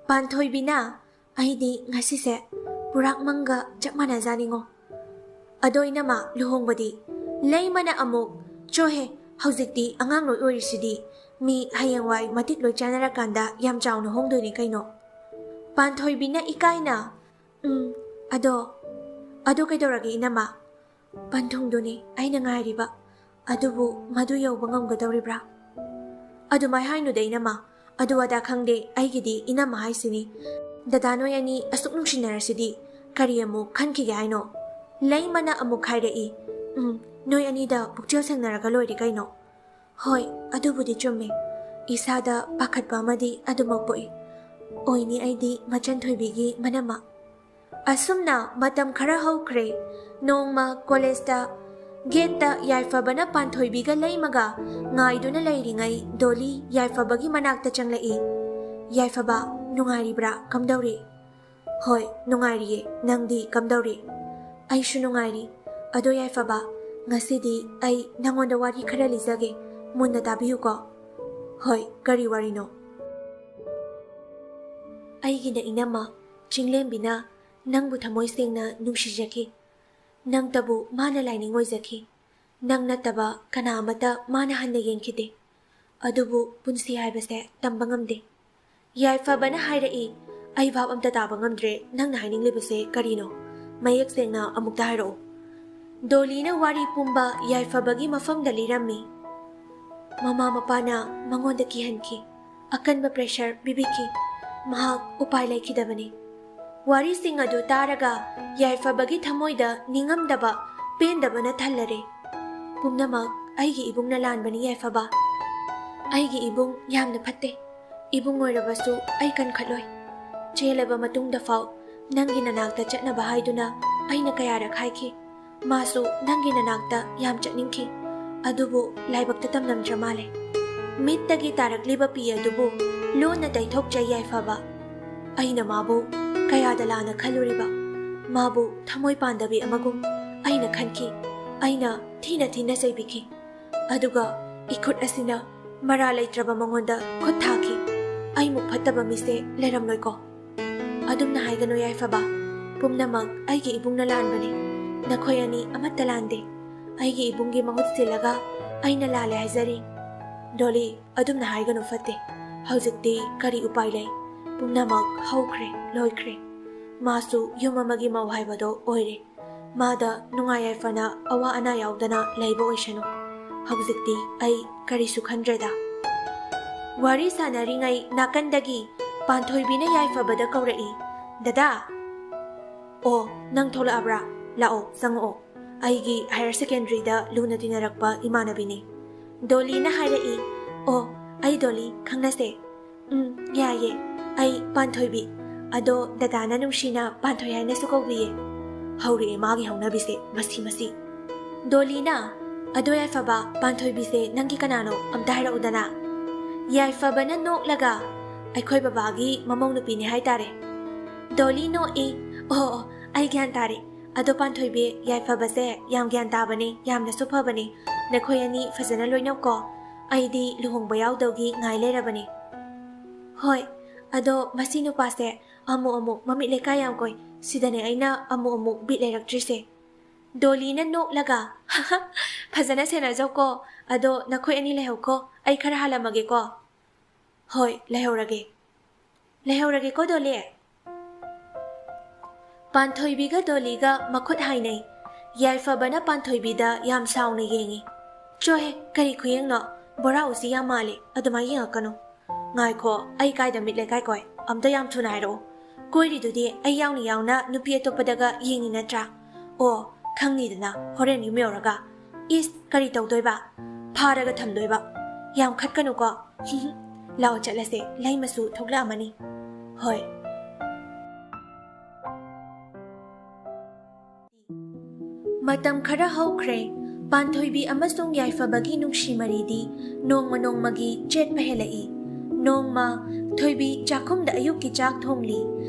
ꯄꯥꯟꯊꯣꯏꯕꯤꯅ, "ꯑꯩꯗꯤ ꯉꯁꯤꯁꯦ ꯄꯨꯔꯥꯛ ꯃꯪꯒ ꯆꯞ ꯃꯥꯟꯅꯖꯥꯅꯤꯡꯉꯣ꯫ ꯑꯗꯣ ꯏꯅꯝꯃ, ꯂꯨꯍꯣꯡꯕꯗꯤ?" ꯂꯩꯃꯅ ꯑꯃꯨꯛ, "ꯆꯣꯍꯦ, ꯍꯧꯖꯤꯛꯇꯤ ꯑꯉꯥꯡ ꯂꯣꯏ ꯑꯣꯏꯔꯤꯁꯤꯗꯤ, ꯃꯤ ꯍꯌꯦꯡꯋꯥꯏ ꯃꯇꯤꯛ ꯂꯣꯏ ꯆꯥꯅꯔꯀꯥꯟꯗ ꯌꯥꯝ ꯆꯥꯎꯅ ꯍꯣꯡꯗꯣꯏꯅꯤ ꯀꯩꯅꯣ꯫" ꯄꯥꯟꯊꯣꯏꯕꯤꯅ ꯏꯀꯥꯏꯅ, "ꯎꯝ, ꯑꯗꯣ, ꯑꯗꯣ ꯀꯩꯗꯧꯔꯒꯦ ꯏꯅꯝꯃ?" "ꯄꯟꯊꯨꯡꯗꯨꯅꯤ ꯑꯩꯅ ꯉꯥꯏꯔꯤꯕ꯫ ꯑꯗꯨꯕꯨ ꯃꯗꯨ ꯌꯧꯕ ꯉꯝꯒꯗꯧꯔꯤꯕ꯭ꯔꯥ?" "ꯑꯗꯨꯃꯥꯏ ꯍꯥꯏꯅꯨꯗ ꯏꯅꯝꯃ, ꯑꯗꯨ ꯑꯗꯥ ꯈꯪꯗꯦ, ꯑꯩꯒꯤꯗꯤ ꯏꯅꯝꯃ ꯍꯥꯏꯁꯤꯅꯤ꯫ ꯗꯗꯥ ꯅꯣꯏ ꯑꯅꯤ ꯑꯁꯨꯛ ꯅꯨꯡꯁꯤꯅꯔꯁꯤꯗꯤ ꯀꯔꯤ ꯑꯃꯨꯛ ꯈꯟꯈꯤꯒꯦ ꯍꯥꯏꯅꯣ?" ꯂꯩꯃꯅ ꯑꯃꯨꯛ ꯍꯥꯏꯔꯛꯏ, "ꯎꯝ, ꯅꯣꯏ ꯑꯅꯤꯗ ꯄꯨꯛꯆꯦꯜ ꯁꯦꯡꯅꯔꯒ ꯂꯣꯏꯔꯦ ꯀꯩꯅꯣ꯫" "ꯍꯣꯏ, ꯑꯗꯨꯕꯨꯗꯤ ꯆꯨꯝꯃꯤ꯫ ꯏꯁꯥꯗ ꯄꯥꯈꯠꯄ ꯑꯃꯗꯤ ꯑꯗꯨꯃꯛ ꯄꯣꯛꯏ꯫ ꯑꯣꯏꯅꯤ ꯑꯩꯗꯤ ꯃꯆꯟ ꯊꯣꯏꯕꯤꯒꯤ ꯃꯅꯝꯃ꯫" ꯑꯁꯨꯝꯅ ꯃꯇꯝ ꯈꯔ ꯍꯧꯈ꯭ꯔꯦ꯫ ꯅꯣꯡꯃ ꯀꯣꯂꯦꯖꯇ ꯒꯦꯠꯇ ꯌꯥꯏꯐꯕꯅ ꯄꯥꯟꯊꯣꯏꯕꯤꯒ ꯂꯩꯃꯒ ꯉꯥꯏꯗꯨꯅ ꯂꯩꯔꯤꯉꯩ ꯗꯣꯂꯤ ꯌꯥꯏꯐꯕꯒꯤ ꯃꯅꯥꯛꯇ ꯆꯪꯂꯛꯏ꯫ "ꯌꯥꯏꯐꯕ, ꯅꯨꯡꯉꯥꯏꯔꯤꯕ꯭ꯔꯥ? ꯀꯝꯗꯧꯔꯤ?" "ꯍꯣꯏ, ꯅꯨꯡꯉꯥꯏꯔꯤꯌꯦ꯫ ꯅꯪꯗꯤ ꯀꯝꯗꯧꯔꯤ?" "ꯑꯩꯁꯨ ꯅꯨꯡꯉꯥꯏꯔꯤ꯫ ꯑꯗꯣ ꯌꯥꯏꯐꯕ, ꯉꯁꯤꯗꯤ ꯑꯩ ꯅꯉꯣꯟꯗ ꯋꯥꯔꯤ ꯈꯔ ꯂꯤꯖꯒꯦ꯫ ꯃꯨꯟꯅ ꯇꯥꯕꯤꯌꯨꯀꯣ꯫" "ꯍꯣꯏ, ꯀꯔꯤ ꯋꯥꯔꯤꯅꯣ?" "ꯑꯩꯒꯤꯅ ꯏꯅꯝꯃ ꯆꯤꯡꯂꯦꯝꯕꯤꯅ ꯅꯪꯕꯨ ꯊꯃꯣꯏ ꯁꯦꯡꯅ ꯅꯨꯡꯁꯤꯖꯈꯤ꯫ ꯅꯪꯇꯕꯨ ꯃꯥꯅ ꯂꯥꯏꯅꯤꯡ ꯑꯣꯏꯖꯈꯤ꯫ ꯅꯪ ꯅꯠꯇꯕ ꯀꯅꯥ ꯑꯃꯠꯇ ꯃꯥꯅ ꯍꯟꯅ ꯌꯦꯡꯈꯤꯗꯦ꯫ ꯑꯗꯨꯕꯨ ꯄꯨꯟꯁꯤ ꯍꯥꯏꯕꯁꯦ ꯇꯝꯕ ꯉꯝꯗꯦ꯫" ꯌꯥꯏꯐꯕꯅ ꯍꯥꯏꯔꯛꯏ, "ꯑꯩ ꯚꯥꯞ ꯑꯝꯇ ꯇꯥꯕ ꯉꯝꯗ꯭ꯔꯦ, ꯅꯪꯅ ꯍꯥꯏꯅꯤꯡꯂꯤꯕꯁꯦ ꯀꯔꯤꯅꯣ? ꯃꯌꯦꯛ ꯁꯦꯡꯅ ꯑꯃꯨꯛꯇ ꯍꯥꯏꯔꯛꯎ꯫" ꯗꯣꯂꯤꯅ ꯋꯥꯔꯤ ꯄꯨꯝꯕ ꯌꯥꯏꯐꯕꯒꯤ ꯃꯐꯝꯗ ꯂꯤꯔꯝꯃꯤ꯫ ꯃꯃꯥ ꯃꯄꯥꯅ ꯃꯉꯣꯟꯗ ꯀꯤꯍꯟꯈꯤ, ꯑꯀꯟꯕ ꯄ꯭ꯔꯦꯁꯔ ꯄꯤꯕꯤꯈꯤ꯫ ꯃꯍꯥꯛ ꯎꯄꯥꯏ ꯂꯩꯈꯤꯗꯕꯅꯤ꯫ ꯋꯥꯔꯤꯁꯤꯡ ꯑꯗꯨ ꯇꯥꯔꯒ ꯌꯥꯏꯐꯕꯒꯤ ꯊꯃꯣꯏꯗ ꯅꯤꯡꯉꯝꯗꯕ, ꯄꯦꯟꯗꯕꯅ ꯊꯜꯂꯔꯦ꯫ "ꯄꯨꯝꯅꯃꯛ ꯑꯩꯒꯤ ꯏꯕꯨꯡꯅ ꯂꯥꯟꯕꯅꯤ ꯌꯥꯏꯐꯕ꯫ ꯑꯩꯒꯤ ꯏꯕꯨꯡ ꯌꯥꯝꯅ ꯐꯠꯇꯦ꯫ ꯏꯕꯨꯡ ꯑꯣꯏꯔꯕꯁꯨ ꯑꯩ ꯀꯟꯈꯠꯂꯣꯏ꯫ ꯆꯦꯜꯂꯕ ꯃꯇꯨꯡꯗ ꯐꯥꯎ ꯅꯪꯒꯤ ꯅꯅꯥꯛꯇ ꯆꯠꯅꯕ ꯍꯥꯏꯗꯨꯅ ꯑꯩꯅ ꯀꯌꯥꯔꯛ ꯍꯥꯏꯈꯤ꯫ ꯃꯥꯁꯨ ꯅꯪꯒꯤ ꯅꯅꯥꯛꯇ ꯌꯥꯝ ꯆꯠꯅꯤꯡꯈꯤ, ꯑꯗꯨꯕꯨ ꯂꯥꯏꯕꯛꯇ ꯇꯝꯂꯝꯗ꯭ꯔ ꯃꯥꯜꯂꯦ꯫ ꯃꯤꯠꯇꯒꯤ ꯇꯥꯔꯛꯂꯤꯕ ꯄꯤ ꯑꯗꯨꯕꯨ ꯂꯨꯅ ꯇꯩꯊꯣꯛꯆꯩ ꯌꯥꯏꯐꯕ꯫ ꯑꯩꯅ ꯃꯥꯕꯨ ꯀꯌꯥꯗ ꯂꯥꯟꯅ ꯈꯜꯂꯨꯔꯤꯕ꯫ ꯃꯥꯕꯨ ꯊꯃꯣꯏ ꯄꯥꯟꯗꯕꯤ ꯑꯃꯒꯨꯝ ꯑꯩꯅ ꯈꯟꯈꯤ꯫ ꯑꯩꯅ ꯊꯤꯅ ꯊꯤꯅ ꯆꯩꯕꯤꯈꯤ꯫ ꯑꯗꯨꯒ ꯏꯈꯨꯠ ꯑꯁꯤꯅ ꯃꯔꯥ ꯂꯩꯇ꯭ꯔꯕ ꯃꯉꯣꯟꯗ ꯈꯨꯠ ꯊꯥꯈꯤ꯫ ꯑꯩꯃꯨꯛ ꯐꯠꯇꯕ ꯃꯤꯁꯦ ꯂꯩꯔꯝꯂꯣꯏꯀꯣ꯫ ꯑꯗꯨꯝꯅ ꯍꯥꯏꯒꯅꯨ ꯌꯥꯏꯐꯕ꯫ ꯄꯨꯝꯅꯃꯛ ꯑꯩꯒꯤ ꯏꯕꯨꯡꯅ ꯂꯥꯟꯕꯅꯤ꯫ ꯅꯈꯣꯏ ꯑꯅꯤ ꯑꯃꯠꯇ ꯂꯥꯟꯗꯦ꯫ ꯑꯩꯒꯤ ꯏꯕꯨꯡꯒꯤ ꯃꯍꯨꯠ ꯁꯤꯜꯂꯒ ꯑꯩꯅ ꯂꯥꯜꯂꯦ ꯍꯥꯏꯖꯔꯤ꯫ ꯗꯣꯂꯤ, ꯑꯗꯨꯝꯅ ꯍꯥꯏꯒꯅꯨ ꯐꯠꯇꯦ꯫ ꯍꯧꯖꯤꯛꯇꯤ ꯀꯔꯤ ꯎꯄꯥꯏ ꯂꯩ? ꯄꯨꯝꯅꯃꯛ ꯍꯧꯈ꯭ꯔꯦ, ꯂꯣꯏꯈ꯭ꯔꯦ꯫ ꯃꯥꯁꯨ ꯌꯨꯝ ꯑꯃꯒꯤ ꯃꯧ ꯍꯥꯏꯕꯗꯣ ꯑꯣꯏꯔꯦ꯫ ꯃꯥꯗ ꯅꯨꯡꯉꯥꯏ ꯌꯥꯏꯐꯅ ꯑꯋꯥ ꯑꯅꯥ ꯌꯥꯎꯗꯅ ꯂꯩꯕ ꯑꯣꯏꯁꯅꯨ꯫ ꯍꯧꯖꯤꯛꯇꯤ ꯑꯩ ꯀꯔꯤꯁꯨ ꯈꯟꯗ꯭ꯔꯦꯗ꯫ ꯋꯥꯔꯤ ꯁꯥꯟꯅꯔꯤꯉꯩ ꯅꯥꯀꯟꯗꯒꯤ ꯄꯥꯟꯊꯣꯏꯕꯤꯅ ꯌꯥꯏꯐꯕꯗ ꯀꯧꯔꯛꯏ, "ꯗꯗꯥ!" "ꯑꯣ, ꯅꯪ ꯊꯣꯛꯂꯛꯑꯕ꯭ꯔꯥ? ꯂꯥꯛꯑꯣ, ꯆꯪꯉꯛꯑꯣ꯫ ꯑꯩꯒꯤ ꯍꯥꯌꯔ ꯁꯦꯀꯦꯟꯗꯔꯤꯗ ꯂꯨꯅ ꯇꯤꯟꯅꯔꯛꯄ ꯏꯃꯥꯟꯅꯕꯤꯅꯤ꯫" ꯗꯣꯂꯤꯅ ꯍꯥꯏꯔꯛꯏ, "ꯑꯣ, ꯑꯩ ꯗꯣꯂꯤ, ꯈꯪꯅꯁꯦ꯫" "ꯎꯝ, ꯌꯥꯏꯌꯦ꯫ ꯑꯩ ꯄꯥꯟꯊꯣꯏꯕꯤ꯫ ꯑꯗꯣ ꯗꯗꯥꯅ ꯅꯨꯡꯁꯤꯅ ꯄꯥꯟꯊꯣꯏ ꯍꯥꯏꯅꯁꯨ ꯀꯧꯕꯤꯌꯦ꯫" ꯍꯧꯔꯛꯑꯦ ꯃꯥꯒꯤ ꯍꯧꯅꯕꯤꯁꯦ, ꯃꯁꯤ, ꯃꯁꯤ꯫ ꯗꯣꯂꯤꯅ, "ꯑꯗꯣ ꯌꯥꯏꯐꯕ, ꯄꯥꯟꯊꯣꯏꯕꯤꯁꯦ ꯅꯪꯒꯤ ꯀꯅꯥꯅꯣ? ꯑꯝꯇ ꯍꯥꯏꯔꯛꯎꯗꯅ꯫" ꯌꯥꯏꯐꯕꯅ ꯅꯣꯛꯂꯒ, "ꯑꯩꯈꯣꯏ ꯕꯕꯥꯒꯤ ꯃꯃꯧ ꯅꯨꯄꯤꯅꯦ ꯍꯥꯏꯇꯥꯔꯦ꯫" ꯗꯣꯂꯤ ꯅꯣꯛꯏ꯫ "ꯑꯣ, ꯑꯣ, ꯑꯩ ꯒ꯭ꯌꯥꯟ ꯇꯥꯔꯦ꯫ ꯑꯗꯣ ꯄꯥꯟꯊꯣꯏꯕꯤ, ꯌꯥꯏꯐꯕꯁꯦ ꯌꯥꯝ ꯒ꯭ꯌꯥꯟ ꯇꯥꯕꯅꯦ, ꯌꯥꯝꯅꯁꯨ ꯐꯕꯅꯦ꯫ ꯅꯈꯣꯏ ꯑꯅꯤ ꯐꯖꯅ ꯂꯣꯏꯅꯧꯀꯣ꯫ ꯑꯩꯗꯤ ꯂꯨꯍꯣꯡꯕ ꯌꯥꯎꯗꯧꯒꯤ ꯉꯥꯏ ꯂꯩꯔꯕꯅꯦ꯫" "ꯍꯣꯏ, ꯑꯗꯣ ꯃꯁꯤ ꯅꯨꯄꯥꯁꯦ ꯑꯃꯨꯛ ꯑꯃꯨꯛ ꯃꯃꯤꯠ ꯂꯩꯀꯥꯏ ꯌꯥꯝ ꯀꯣꯏ꯫ ꯁꯤꯗꯅꯦ ꯑꯩꯅ ꯑꯃꯨꯛ ꯑꯃꯨꯛ ꯕꯤꯠ ꯂꯩꯔꯛꯇ꯭ꯔꯤꯁꯦ꯫" ꯗꯣꯂꯤꯅ ꯅꯣꯛꯂꯒ, "ꯐꯖꯅ ꯁꯦꯟꯅꯖꯧꯀꯣ꯫ ꯑꯗꯣ ꯅꯈꯣꯏ ꯑꯅꯤ ꯂꯩꯍꯧꯀꯣ, ꯑꯩ ꯈꯔ ꯍꯥꯜꯂꯝꯃꯒꯦꯀꯣ꯫" "ꯍꯣꯏ, ꯂꯩꯍꯧꯔꯒꯦ꯫ ꯂꯩꯍꯧꯔꯒꯦꯀꯣ, ꯗꯣꯂꯤ꯫" ꯄꯥꯟꯊꯣꯏꯕꯤꯒ ꯗꯣꯂꯤꯒ ꯃꯈꯨꯠ ꯍꯥꯏꯅꯩ꯫ ꯌꯥꯏꯐꯕꯅ ꯄꯥꯟꯊꯣꯏꯕꯤꯗ ꯌꯥꯝ ꯁꯥꯎꯅ ꯌꯦꯡꯉꯤ꯫ "ꯆꯣꯍꯦ, ꯀꯔꯤ ꯈꯨꯌꯦꯡꯅꯣ? ꯕꯣꯔꯥ ꯎꯆꯤ ꯌꯥꯝ ꯃꯥꯜꯂꯤ, ꯑꯗꯨꯃꯥꯏ ꯌꯦꯡꯉꯛꯀꯅꯨ꯫" "ꯉꯥꯏꯈꯣ, ꯑꯩ ꯀꯥꯏꯗ ꯃꯤꯠ ꯂꯩꯀꯥꯏ ꯀꯣꯏ? ꯑꯝꯇ ꯌꯥꯝ ꯊꯨꯅ ꯍꯥꯏꯔꯛꯑꯣ꯫ ꯀꯣꯏꯔꯤꯗꯨꯗꯤ ꯑꯩ ꯌꯥꯎꯅ ꯌꯥꯎꯅ ꯅꯨꯄꯤ ꯑꯇꯣꯞꯄꯗꯒ ꯌꯦꯡꯉꯤ ꯅꯠꯇ꯭ꯔꯥ? ꯑꯣ, ꯈꯪꯅꯤꯗꯅ, ꯍꯣꯔꯦꯟ ꯌꯨꯝ ꯌꯧꯔꯒ꯫ ꯏꯁ, ꯀꯔꯤ ꯇꯧꯗꯣꯏꯕ? ꯐꯥꯔꯒ ꯊꯝꯗꯣꯏꯕ꯫ ꯌꯥꯝ ꯈꯠꯀꯅꯨꯀꯣ꯫" "ꯂꯥꯛꯑꯣ ꯆꯠꯂꯁꯦ, ꯂꯩꯃꯁꯨ ꯊꯣꯛꯂꯛꯑꯝꯃꯅꯤ꯫" "ꯍꯣꯏ꯫" ꯃꯇꯝ ꯈꯔ ꯍꯧꯈ꯭ꯔꯦ꯫ ꯄꯥꯟꯊꯣꯏꯕꯤ ꯑꯃꯁꯨꯡ ꯌꯥꯏꯐꯕꯒꯤ ꯅꯨꯡꯁꯤ ꯃꯔꯤꯗꯤ ꯅꯣꯡꯃ ꯅꯣꯡꯃꯒꯤ ꯆꯦꯠꯄ ꯍꯦꯜꯂꯛꯏ꯫ ꯅꯣꯡꯃ ꯊꯣꯏꯕꯤ ꯆꯥꯛꯈꯨꯝꯗ ꯑꯌꯨꯛꯀꯤ ꯆꯥꯛ ꯊꯣꯡꯂꯤ꯫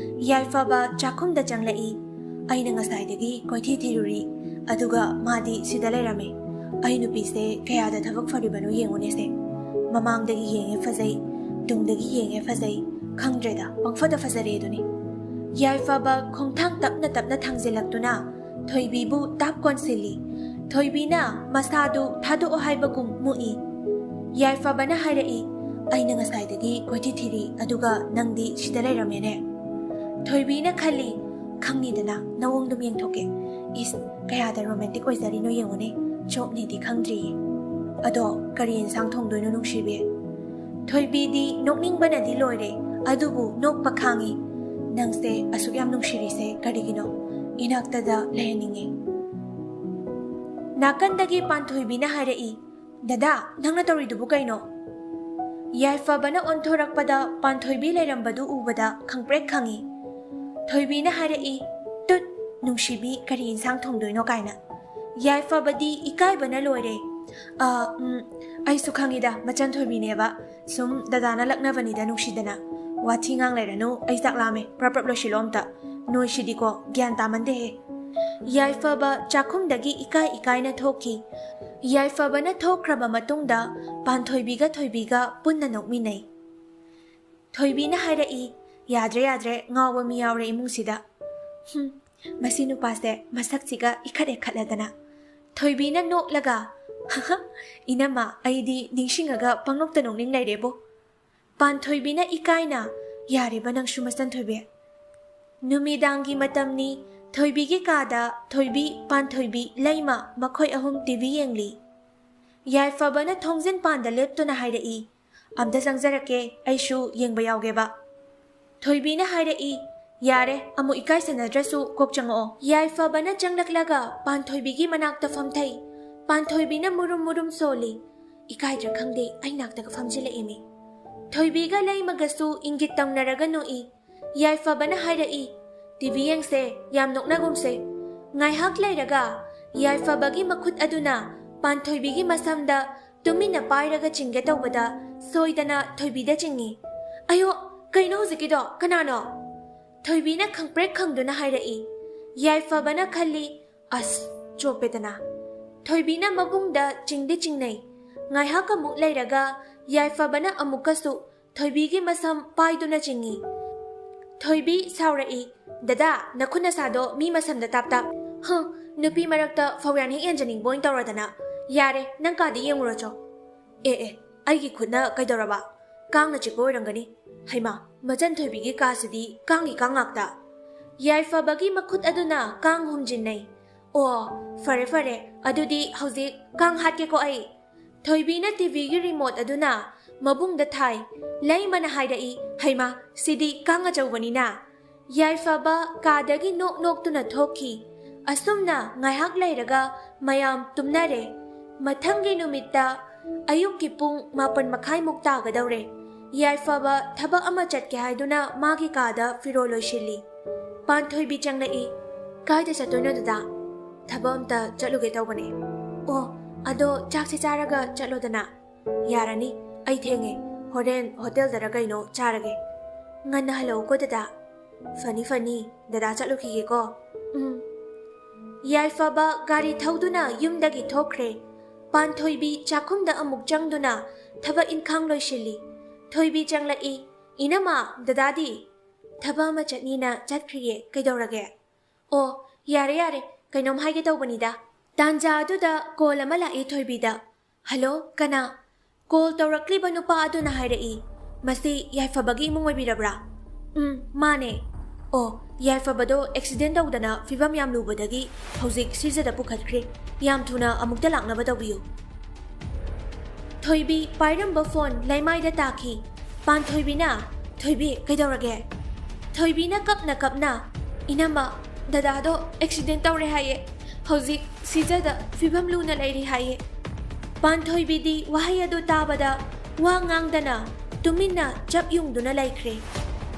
ꯌꯥꯏꯐꯕ ꯆꯥꯛꯈꯨꯝꯗ ꯆꯪꯂꯛꯏ꯫ ꯑꯩꯅ ꯉꯁꯥꯏꯗꯒꯤ ꯀꯣꯏꯊꯤ ꯊꯤꯔꯨꯔꯤ, ꯑꯗꯨꯒ ꯃꯥꯗꯤ ꯁꯤꯗ ꯂꯩꯔꯝꯃꯦ꯫ ꯑꯩ ꯅꯨꯄꯤꯁꯦ ꯀꯌꯥꯗ ꯊꯕꯛ ꯐꯔꯤꯕꯅꯣ ꯌꯦꯡꯉꯨꯅꯦꯁꯦ꯫ ꯃꯃꯥꯡꯗꯒꯤ ꯌꯦꯡꯉꯦ ꯐꯖꯩ, ꯇꯨꯡꯗꯒꯤ ꯌꯦꯡꯉꯦ ꯐꯖꯩ, ꯈꯪꯗ꯭ꯔꯦꯗ, ꯄꯪꯐꯗ ꯐꯖꯔꯦ ꯑꯗꯨꯅꯤ꯫ ꯌꯥꯏꯐꯕ ꯈꯣꯡꯊꯥꯡ ꯇꯞꯅ ꯇꯞꯅ ꯊꯥꯡꯖꯤꯜꯂꯛꯇꯨꯅ ꯊꯣꯏꯕꯤꯕꯨ ꯇꯥꯞ ꯀꯣꯟꯁꯤꯜꯂꯤ꯫ ꯊꯣꯏꯕꯤꯅ ꯃꯁꯥꯗꯨ ꯊꯥꯗꯣꯛꯑꯣ ꯍꯥꯏꯕꯒꯨꯝ ꯃꯨꯛꯏ꯫ ꯌꯥꯏꯐꯕꯅ ꯍꯥꯏꯔꯛꯏ, "ꯑꯩꯅ ꯉꯁꯥꯏꯗꯒꯤ ꯀꯣꯏꯊꯤ ꯊꯤꯔꯤ, ꯑꯗꯨꯒ ꯅꯪꯗꯤ ꯁꯤꯗ ꯂꯩꯔꯝꯃꯦꯅꯦ"꯫ ꯊꯣꯏꯕꯤꯅ ꯈꯜꯂꯤ, "ꯈꯪꯅꯤꯗꯅ, ꯅꯑꯣꯡꯗꯨꯝ ꯌꯦꯡꯊꯣꯛꯀꯦ꯫ ꯏꯁ, ꯀꯌꯥꯗ ꯔꯣꯃꯦꯟꯇꯤꯛ ꯑꯣꯏꯖꯔꯤꯅꯣ ꯌꯦꯡꯉꯨꯅꯦ, ꯆꯣꯞꯅꯤꯗꯤ ꯈꯪꯗ꯭ꯔꯤꯌꯦ꯫ ꯑꯗꯣ ꯀꯔꯤ ꯌꯦꯟꯁꯥꯡ ꯊꯣꯡꯗꯣꯏꯅꯣ ꯅꯨꯡꯁꯤꯕꯤ?" ꯊꯣꯏꯕꯤꯗꯤ ꯅꯣꯛꯅꯤꯡꯕꯅꯗꯤ ꯂꯣꯏꯔꯦ, ꯑꯗꯨꯕꯨ ꯅꯣꯛꯄ ꯈꯥꯡꯉꯤ꯫ "ꯅꯪꯁꯦ ꯑꯁꯨꯛ ꯌꯥꯝ ꯅꯨꯡꯁꯤꯔꯤꯁꯦ ꯀꯔꯤꯒꯤꯅꯣ? ꯏꯅꯥꯛꯇꯗ ꯂꯩꯍꯟꯅꯤꯡꯉꯦ"꯫ ꯅꯥꯀꯟꯗꯒꯤ ꯄꯥꯟꯊꯣꯏꯕꯤꯅ ꯍꯥꯏꯔꯛꯏ, "ꯗꯗꯥ, ꯅꯪꯅ ꯇꯧꯔꯤꯗꯨꯕꯨ ꯀꯩꯅꯣ?" ꯌꯥꯏꯐꯕꯅ ꯑꯣꯟꯊꯣꯔꯛꯄꯗ ꯄꯥꯟꯊꯣꯏꯕꯤ ꯂꯩꯔꯝꯕꯗꯨ ꯎꯕꯗ ꯈꯪꯄ꯭ꯔꯦꯛ ꯈꯪꯉꯤ꯫ ꯊꯣꯏꯕꯤꯅ ꯍꯥꯏꯔꯛꯏ, "ꯇꯨꯠ, ꯅꯨꯡꯁꯤꯕꯤ, ꯀꯔꯤ ꯏꯟꯁꯥꯡ ꯊꯣꯡꯗꯣꯏꯅꯣ?" ꯀꯥꯏꯅ꯫ ꯌꯥꯏꯐꯕꯗꯤ ꯏꯀꯥꯏꯕꯅ ꯂꯣꯏꯔꯦ꯫ "ꯑ, ꯎꯝ, ꯑꯩꯁꯨ ꯈꯪꯉꯤꯗ, ꯃꯆꯟ ꯊꯣꯏꯕꯤꯅꯦꯕ꯫ ꯁꯨꯝ ꯗꯗꯥꯅ ꯂꯛꯅꯕꯅꯤꯗ ꯅꯨꯡꯁꯤꯗꯅ꯫ ꯋꯥꯊꯤ ꯉꯥꯡ ꯂꯩꯔꯅꯨ, ꯑꯩ ꯆꯥꯛ ꯂꯥꯝꯃꯦ, ꯄ꯭ꯔꯞ ꯄ꯭ꯔꯞ ꯂꯣꯏꯁꯤꯜꯂꯣ ꯑꯝꯇ꯫ ꯅꯣꯏꯁꯤꯗꯤꯀꯣ, ꯒ꯭ꯌꯥꯟ ꯇꯥꯃꯟꯗꯦꯍꯦ"꯫ ꯌꯥꯏꯐꯕ ꯆꯥꯛꯈꯨꯝꯗꯒꯤ ꯏꯀꯥꯏ ꯏꯀꯥꯏꯅ ꯊꯣꯛꯈꯤ꯫ ꯌꯥꯏꯐꯕꯅ ꯊꯣꯛꯈ꯭ꯔꯕ ꯃꯇꯨꯡꯗ ꯄꯥꯟꯊꯣꯏꯕꯤꯒ ꯊꯣꯏꯕꯤꯒ ꯄꯨꯟꯅ ꯅꯣꯛꯃꯤꯟꯅꯩ꯫ ꯊꯣꯏꯕꯤꯅ ꯍꯥꯏꯔꯛꯏ, "ꯌꯥꯗ꯭ꯔꯦ, ꯌꯥꯗ꯭ꯔꯦ, ꯉꯥꯎꯕ ꯃꯤ ꯌꯥꯎꯔꯦ ꯏꯃꯨꯡꯁꯤꯗ꯫ ꯍꯨꯝ, ꯃꯁꯤ ꯅꯨꯄꯥꯁꯦ ꯃꯁꯛꯁꯤꯒ ꯏꯈꯠ ꯍꯦꯛ ꯈꯠꯂꯗꯅ"꯫ ꯊꯣꯏꯕꯤꯅ ꯅꯣꯛꯂꯒ, "ꯍꯍ, ꯏꯅꯝꯃ, ꯑꯩꯗꯤ ꯅꯤꯡꯁꯤꯡꯉꯒ ꯄꯪꯅꯣꯛꯇ ꯅꯣꯛꯅꯤꯡ ꯂꯩꯔꯦꯕꯣ"꯫ ꯄꯥꯟꯊꯣꯏꯕꯤꯅ ꯏꯀꯥꯏꯅ, "ꯌꯥꯔꯦꯕ ꯅꯪꯁꯨ ꯃꯆꯟ ꯊꯣꯏꯕꯤ"꯫ ꯅꯨꯃꯤꯗꯥꯡꯒꯤ ꯃꯇꯝꯅꯤ꯫ ꯊꯣꯏꯕꯤꯒꯤ ꯀꯥꯗ ꯊꯣꯏꯕꯤ, ꯄꯥꯟꯊꯣꯏꯕꯤ, ꯂꯩꯃ ꯃꯈꯣꯏ ꯑꯍꯨꯝ ꯇꯤ ꯚꯤ ꯌꯦꯡꯂꯤ꯫ ꯌꯥꯏꯐꯕꯅ ꯊꯣꯡꯖꯤꯟ ꯄꯥꯟꯗ ꯂꯦꯞꯇꯨꯅ ꯍꯥꯏꯔꯛꯏ, "ꯑꯝꯇ ꯆꯪꯖꯔꯛꯀꯦ, ꯑꯩꯁꯨ ꯌꯦꯡꯕ ꯌꯥꯎꯒꯦꯕ"꯫ ꯊꯣꯏꯕꯤꯅ ꯍꯥꯏꯔꯛꯏ, "ꯌꯥꯔꯦ, ꯑꯃꯨꯛ ꯏꯀꯥꯏꯁꯟꯅꯗ꯭ꯔꯁꯨ ꯀꯣꯛ ꯆꯪꯉꯛꯑꯣ"꯫ ꯌꯥꯏꯐꯕꯅ ꯆꯪꯂꯛꯂꯒ ꯄꯥꯟꯊꯣꯏꯕꯤꯒꯤ ꯃꯅꯥꯛꯇ ꯐꯝꯊꯩ꯫ ꯄꯥꯟꯊꯣꯏꯕꯤꯅ ꯃꯨꯔꯨꯝ ꯃꯨꯔꯨꯝ ꯁꯣꯜꯂꯤ꯫ "ꯏꯀꯥꯏꯗ꯭ꯔꯥ ꯈꯪꯗꯦ, ꯑꯩ ꯅꯥꯛꯇꯒ ꯐꯝꯖꯤꯜꯂꯛꯏꯃꯤ"꯫ ꯊꯣꯏꯕꯤꯒ ꯂꯩꯃꯒꯁꯨ ꯏꯪꯒꯤꯠ ꯇꯧꯅꯔꯒ ꯅꯣꯛꯏ꯫ ꯌꯥꯏꯐꯕꯅ ꯍꯥꯏꯔꯛꯏ, "ꯇꯤ ꯚꯤ ꯌꯦꯡꯁꯦ, ꯌꯥꯝ ꯅꯣꯛꯅꯒꯨꯝꯁꯦ"꯫ ꯉꯥꯏꯍꯥꯛ ꯂꯩꯔꯒ ꯌꯥꯏꯐꯕꯒꯤ ꯃꯈꯨꯠ ꯑꯗꯨꯅ ꯄꯥꯟꯊꯣꯏꯕꯤꯒꯤ ꯃꯁꯝꯗ ꯇꯨꯃꯤꯟꯅ ꯄꯥꯏꯔꯒ ꯆꯤꯡꯒꯦ ꯇꯧꯕꯗ ꯁꯣꯏꯗꯅ ꯊꯣꯏꯕꯤꯗ ꯆꯤꯡꯉꯤ꯫ "ꯑꯌꯣ, ꯀꯩꯅꯣ ꯍꯧꯖꯤꯛꯀꯤꯗꯣ? ꯀꯅꯥꯅꯣ?" ꯊꯣꯏꯕꯤꯅ ꯈꯪꯄ꯭ꯔꯦꯛ ꯈꯪꯗꯨꯅ ꯍꯥꯏꯔꯛꯏ꯫ ꯌꯥꯏꯐꯕꯅ ꯈꯜꯂꯤ, "ꯑꯁ, ꯆꯣꯞꯄꯦꯗꯅ"꯫ ꯊꯣꯏꯕꯤꯅ ꯃꯕꯨꯡꯗ ꯆꯤꯡꯗꯤ ꯆꯤꯡꯅꯩ꯫ ꯉꯥꯏꯍꯥꯛ ꯑꯃꯨꯛ ꯂꯩꯔꯒ ꯌꯥꯏꯐꯕꯅ ꯑꯃꯨꯛꯀꯁꯨ ꯊꯣꯏꯕꯤꯒꯤ ꯃꯁꯝ ꯄꯥꯏꯗꯨꯅ ꯆꯤꯡꯏ꯫ ꯊꯣꯏꯕꯤ ꯁꯥꯎꯔꯛꯏ, "ꯗꯗꯥ, ꯅꯈꯨꯠ ꯅꯁꯥꯗꯣ ꯃꯤ ꯃꯁꯝꯗ ꯇꯥꯞ ꯇꯥꯞ꯫ ꯍꯪ, ꯅꯨꯄꯤ ꯃꯔꯛꯇ ꯐꯧꯌꯥꯟ ꯍꯦꯛ ꯌꯥꯟꯖꯅꯤꯡꯕ ꯑꯣꯏꯅ ꯇꯧꯔꯗꯅ꯫ ꯌꯥꯔꯦ, ꯅꯪ ꯀꯥꯗ ꯌꯦꯡꯉꯨꯔꯣ ꯆꯣ"꯫ "ꯑꯦ ꯑꯦ, ꯑꯩꯒꯤ ꯈꯨꯠꯅ ꯀꯩꯗꯧꯔꯕ? ꯀꯥꯡꯅ ꯆꯤꯛꯄ ꯑꯣꯏꯔꯝꯒꯅꯤ꯫ ꯍꯩꯃꯥ, ꯃꯆꯟ ꯊꯣꯏꯕꯤꯒꯤ ꯀꯥꯁꯤꯗꯤ ꯀꯥꯡꯒꯤ ꯀꯥꯡ ꯉꯥꯛꯇ"꯫ ꯌꯥꯏꯐꯕꯒꯤ ꯃꯈꯨꯠ ꯑꯗꯨꯅ ꯀꯥꯡ ꯍꯨꯝꯖꯤꯟꯅꯩ꯫ "ꯑꯣ, ꯐꯔꯦ ꯐꯔꯦ, ꯑꯗꯨꯗꯤ ꯍꯧꯖꯤꯛ ꯀꯥꯡ ꯍꯥꯠꯀꯦꯀꯣ ꯑꯩ"꯫ ꯊꯣꯏꯕꯤꯅ ꯇꯤꯚꯤꯒꯤ ꯔꯤꯃꯣꯠ ꯑꯗꯨꯅ ꯃꯕꯨꯡꯗ ꯊꯥꯏ꯫ ꯂꯩꯃꯅ ꯍꯥꯏꯔꯛꯏ, "ꯍꯩꯃꯥ, ꯁꯤꯗꯤ ꯀꯥꯡ ꯑꯆꯧꯕꯅꯤꯅ"꯫ ꯌꯥꯏꯐꯕ ꯀꯥꯗꯒꯤ ꯅꯣꯛ ꯅꯣꯛꯇꯨꯅ ꯊꯣꯛꯈꯤ꯫ ꯑꯁꯨꯝꯅ ꯉꯥꯏꯍꯥꯛ ꯂꯩꯔꯒ ꯃꯌꯥꯝ ꯇꯨꯝꯅꯔꯦ꯫ ꯃꯊꯪꯒꯤ ꯅꯨꯃꯤꯠꯇ ꯑꯌꯨꯛꯀꯤ ꯄꯨꯡ ꯃꯥꯄꯟ ꯃꯈꯥꯏꯃꯨꯛ ꯇꯥꯒꯗꯧꯔꯦ꯫ ꯌꯥꯏꯐꯕ ꯊꯕꯛ ꯑꯃ ꯆꯠꯀꯦ ꯍꯥꯏꯗꯨꯅ ꯃꯥꯒꯤ ꯀꯥꯗ ꯐꯤꯔꯣꯜ ꯂꯣꯏꯁꯤꯜꯂꯤ꯫ ꯄꯥꯟꯊꯣꯏꯕꯤ ꯆꯪꯂꯛꯏ꯫ "ꯀꯥꯏꯗ ꯆꯠꯇꯣꯏꯅꯣ ꯗꯗꯥ?" "ꯊꯕꯛ ꯑꯝꯇ ꯆꯠꯂꯨꯒꯦ ꯇꯧꯕꯅꯦ"꯫ "ꯑꯣ, ꯑꯗꯣ ꯆꯥꯛꯁꯦ ꯆꯥꯔꯒ ꯆꯠꯂꯣꯗꯅ"꯫ "ꯌꯥꯔꯅꯤ, ꯑꯩ ꯊꯦꯡꯉꯦ, ꯍꯣꯔꯦꯟ ꯍꯣꯇꯦꯜꯗꯔ ꯀꯩꯅꯣ ꯆꯥꯔꯒꯦ"꯫ "ꯉꯟꯅ ꯍꯜꯂꯛꯎꯀꯣ ꯗꯗꯥ"꯫ "ꯐꯅꯤ ꯐꯅꯤ, ꯗꯗꯥ ꯆꯠꯂꯨꯈꯤꯒꯦꯀꯣ"꯫ "ꯎꯝ"꯫ ꯌꯥꯏꯐꯕ ꯒꯥꯔꯤ ꯊꯧꯗꯨꯅ ꯌꯨꯝꯗꯒꯤ ꯊꯣꯛꯈ꯭ꯔꯦ꯫ ꯄꯥꯟꯊꯣꯏꯕꯤ ꯆꯥꯛꯈꯨꯝꯗ ꯑꯃꯨꯛ ꯆꯪꯗꯨꯅ ꯊꯕꯛ ꯏꯟꯈꯥꯡ ꯂꯣꯏꯁꯤꯜꯂꯤ꯫ ꯊꯣꯏꯕꯤ ꯆꯪꯂꯛꯏ꯫ "ꯏꯅꯝꯃ, ꯗꯗꯥꯗꯤ?" "ꯊꯕꯛ ꯑꯃ ꯆꯠꯅꯤꯅ ꯆꯠꯈ꯭ꯔꯤꯌꯦ, ꯀꯩꯗꯧꯔꯒꯦ?" "ꯑꯣ, ꯌꯥꯔꯦ ꯌꯥꯔꯦ, ꯀꯩꯅꯣꯝ ꯍꯥꯏꯒꯦ ꯇꯧꯕꯅꯤꯗ"꯫ ꯇꯥꯟꯖꯥ ꯑꯗꯨꯗ ꯀꯣꯜ ꯑꯃ ꯂꯥꯛꯏ ꯊꯣꯏꯕꯤꯗ꯫ "ꯍꯜꯂꯣ, ꯀꯅꯥ?" ꯀꯣꯜ ꯇꯧꯔꯛꯂꯤꯕ ꯅꯨꯄꯥ ꯑꯗꯨꯅ ꯍꯥꯏꯔꯛꯏ, "ꯃꯁꯤ ꯌꯥꯏꯐꯕꯒꯤ ꯏꯃꯨꯡ ꯑꯣꯏꯕꯤꯔꯕ꯭ꯔꯥ?" "ꯎꯝ, ꯃꯥꯅꯦ"꯫ "ꯑꯣ, ꯌꯥꯏꯐꯕꯗꯣ ꯑꯦꯛꯁꯤꯗꯦꯟ ꯇꯧꯗꯅ ꯐꯤꯕꯝ ꯌꯥꯝ ꯂꯨꯕꯗꯒꯤ ꯍꯧꯖꯤꯛ ꯁꯤꯖꯗ ꯄꯨꯈꯠꯈ꯭ꯔꯦ꯫ ꯌꯥꯝ ꯊꯨꯅ ꯑꯃꯨꯛꯇ ꯂꯥꯛꯅꯕ ꯇꯧꯕꯤꯌꯨ"꯫ ꯊꯣꯏꯕꯤ ꯄꯥꯏꯔꯝꯕ ꯐꯣꯟ ꯂꯩꯃꯥꯏꯗ ꯇꯥꯈꯤ꯫ ꯄꯥꯟꯊꯣꯏꯕꯤꯅ, "ꯊꯣꯏꯕꯤ, ꯀꯩꯗꯧꯔꯒꯦ?" ꯊꯣꯏꯕꯤꯅ ꯀꯞꯅ ꯀꯞꯅ, "ꯏꯅꯝꯃ, ꯗꯗꯥꯗꯣ ꯑꯦꯛꯁꯤꯗꯦꯟ ꯇꯧꯔꯦ ꯍꯥꯏꯌꯦ꯫ ꯍꯧꯖꯤꯛ ꯁꯤꯖꯗ ꯐꯤꯕꯝ ꯂꯨꯅ ꯂꯩꯔꯤ ꯍꯥꯏꯌꯦ"꯫ ꯄꯥꯟꯊꯣꯏꯕꯤꯗꯤ ꯋꯥꯍꯩ ꯑꯗꯨ ꯇꯥꯕꯗ ꯋꯥ ꯉꯥꯡꯗꯅ ꯇꯨꯃꯤꯟꯅ ꯆꯞ ꯌꯨꯡꯗꯨꯅ ꯂꯩꯈ꯭ꯔꯦ꯫